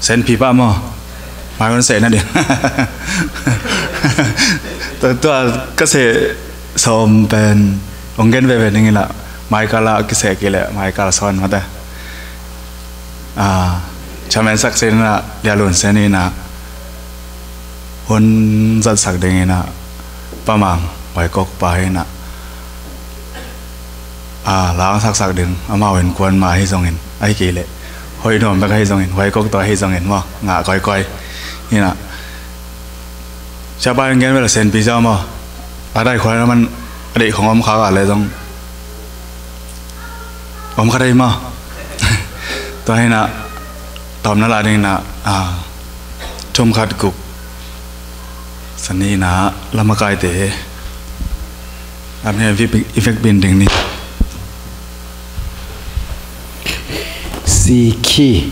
Senpi pah maw? Mai hun seh na ding. Tua, tua ka seh sawm pen hong gen veve ning in ah, mai kal ah kiseh kei leh mai kal sawn mate. Chairman sak sin in ah, Lia Lun Sen in ah hun zatsak ding in ah, Pa Mang Huai Kok pa in ah, a, la hong saksak ding, amau innkuan mah ahi zongin, ahi kei leh hoih nuam bek ahi zongin, Huai Kok tawh ahi zongin maw, ngah kawikawi. Hi in ah, siapa in gen bel Senpi zau maw, a dai khua na man a deih khong om kha a le zong om kha dai maw. Tua hi in ah, tawm na la ding in ah, a, thum khat guk, sani in ah, lamakaite, a mi effect, effect bin ding ni. C key.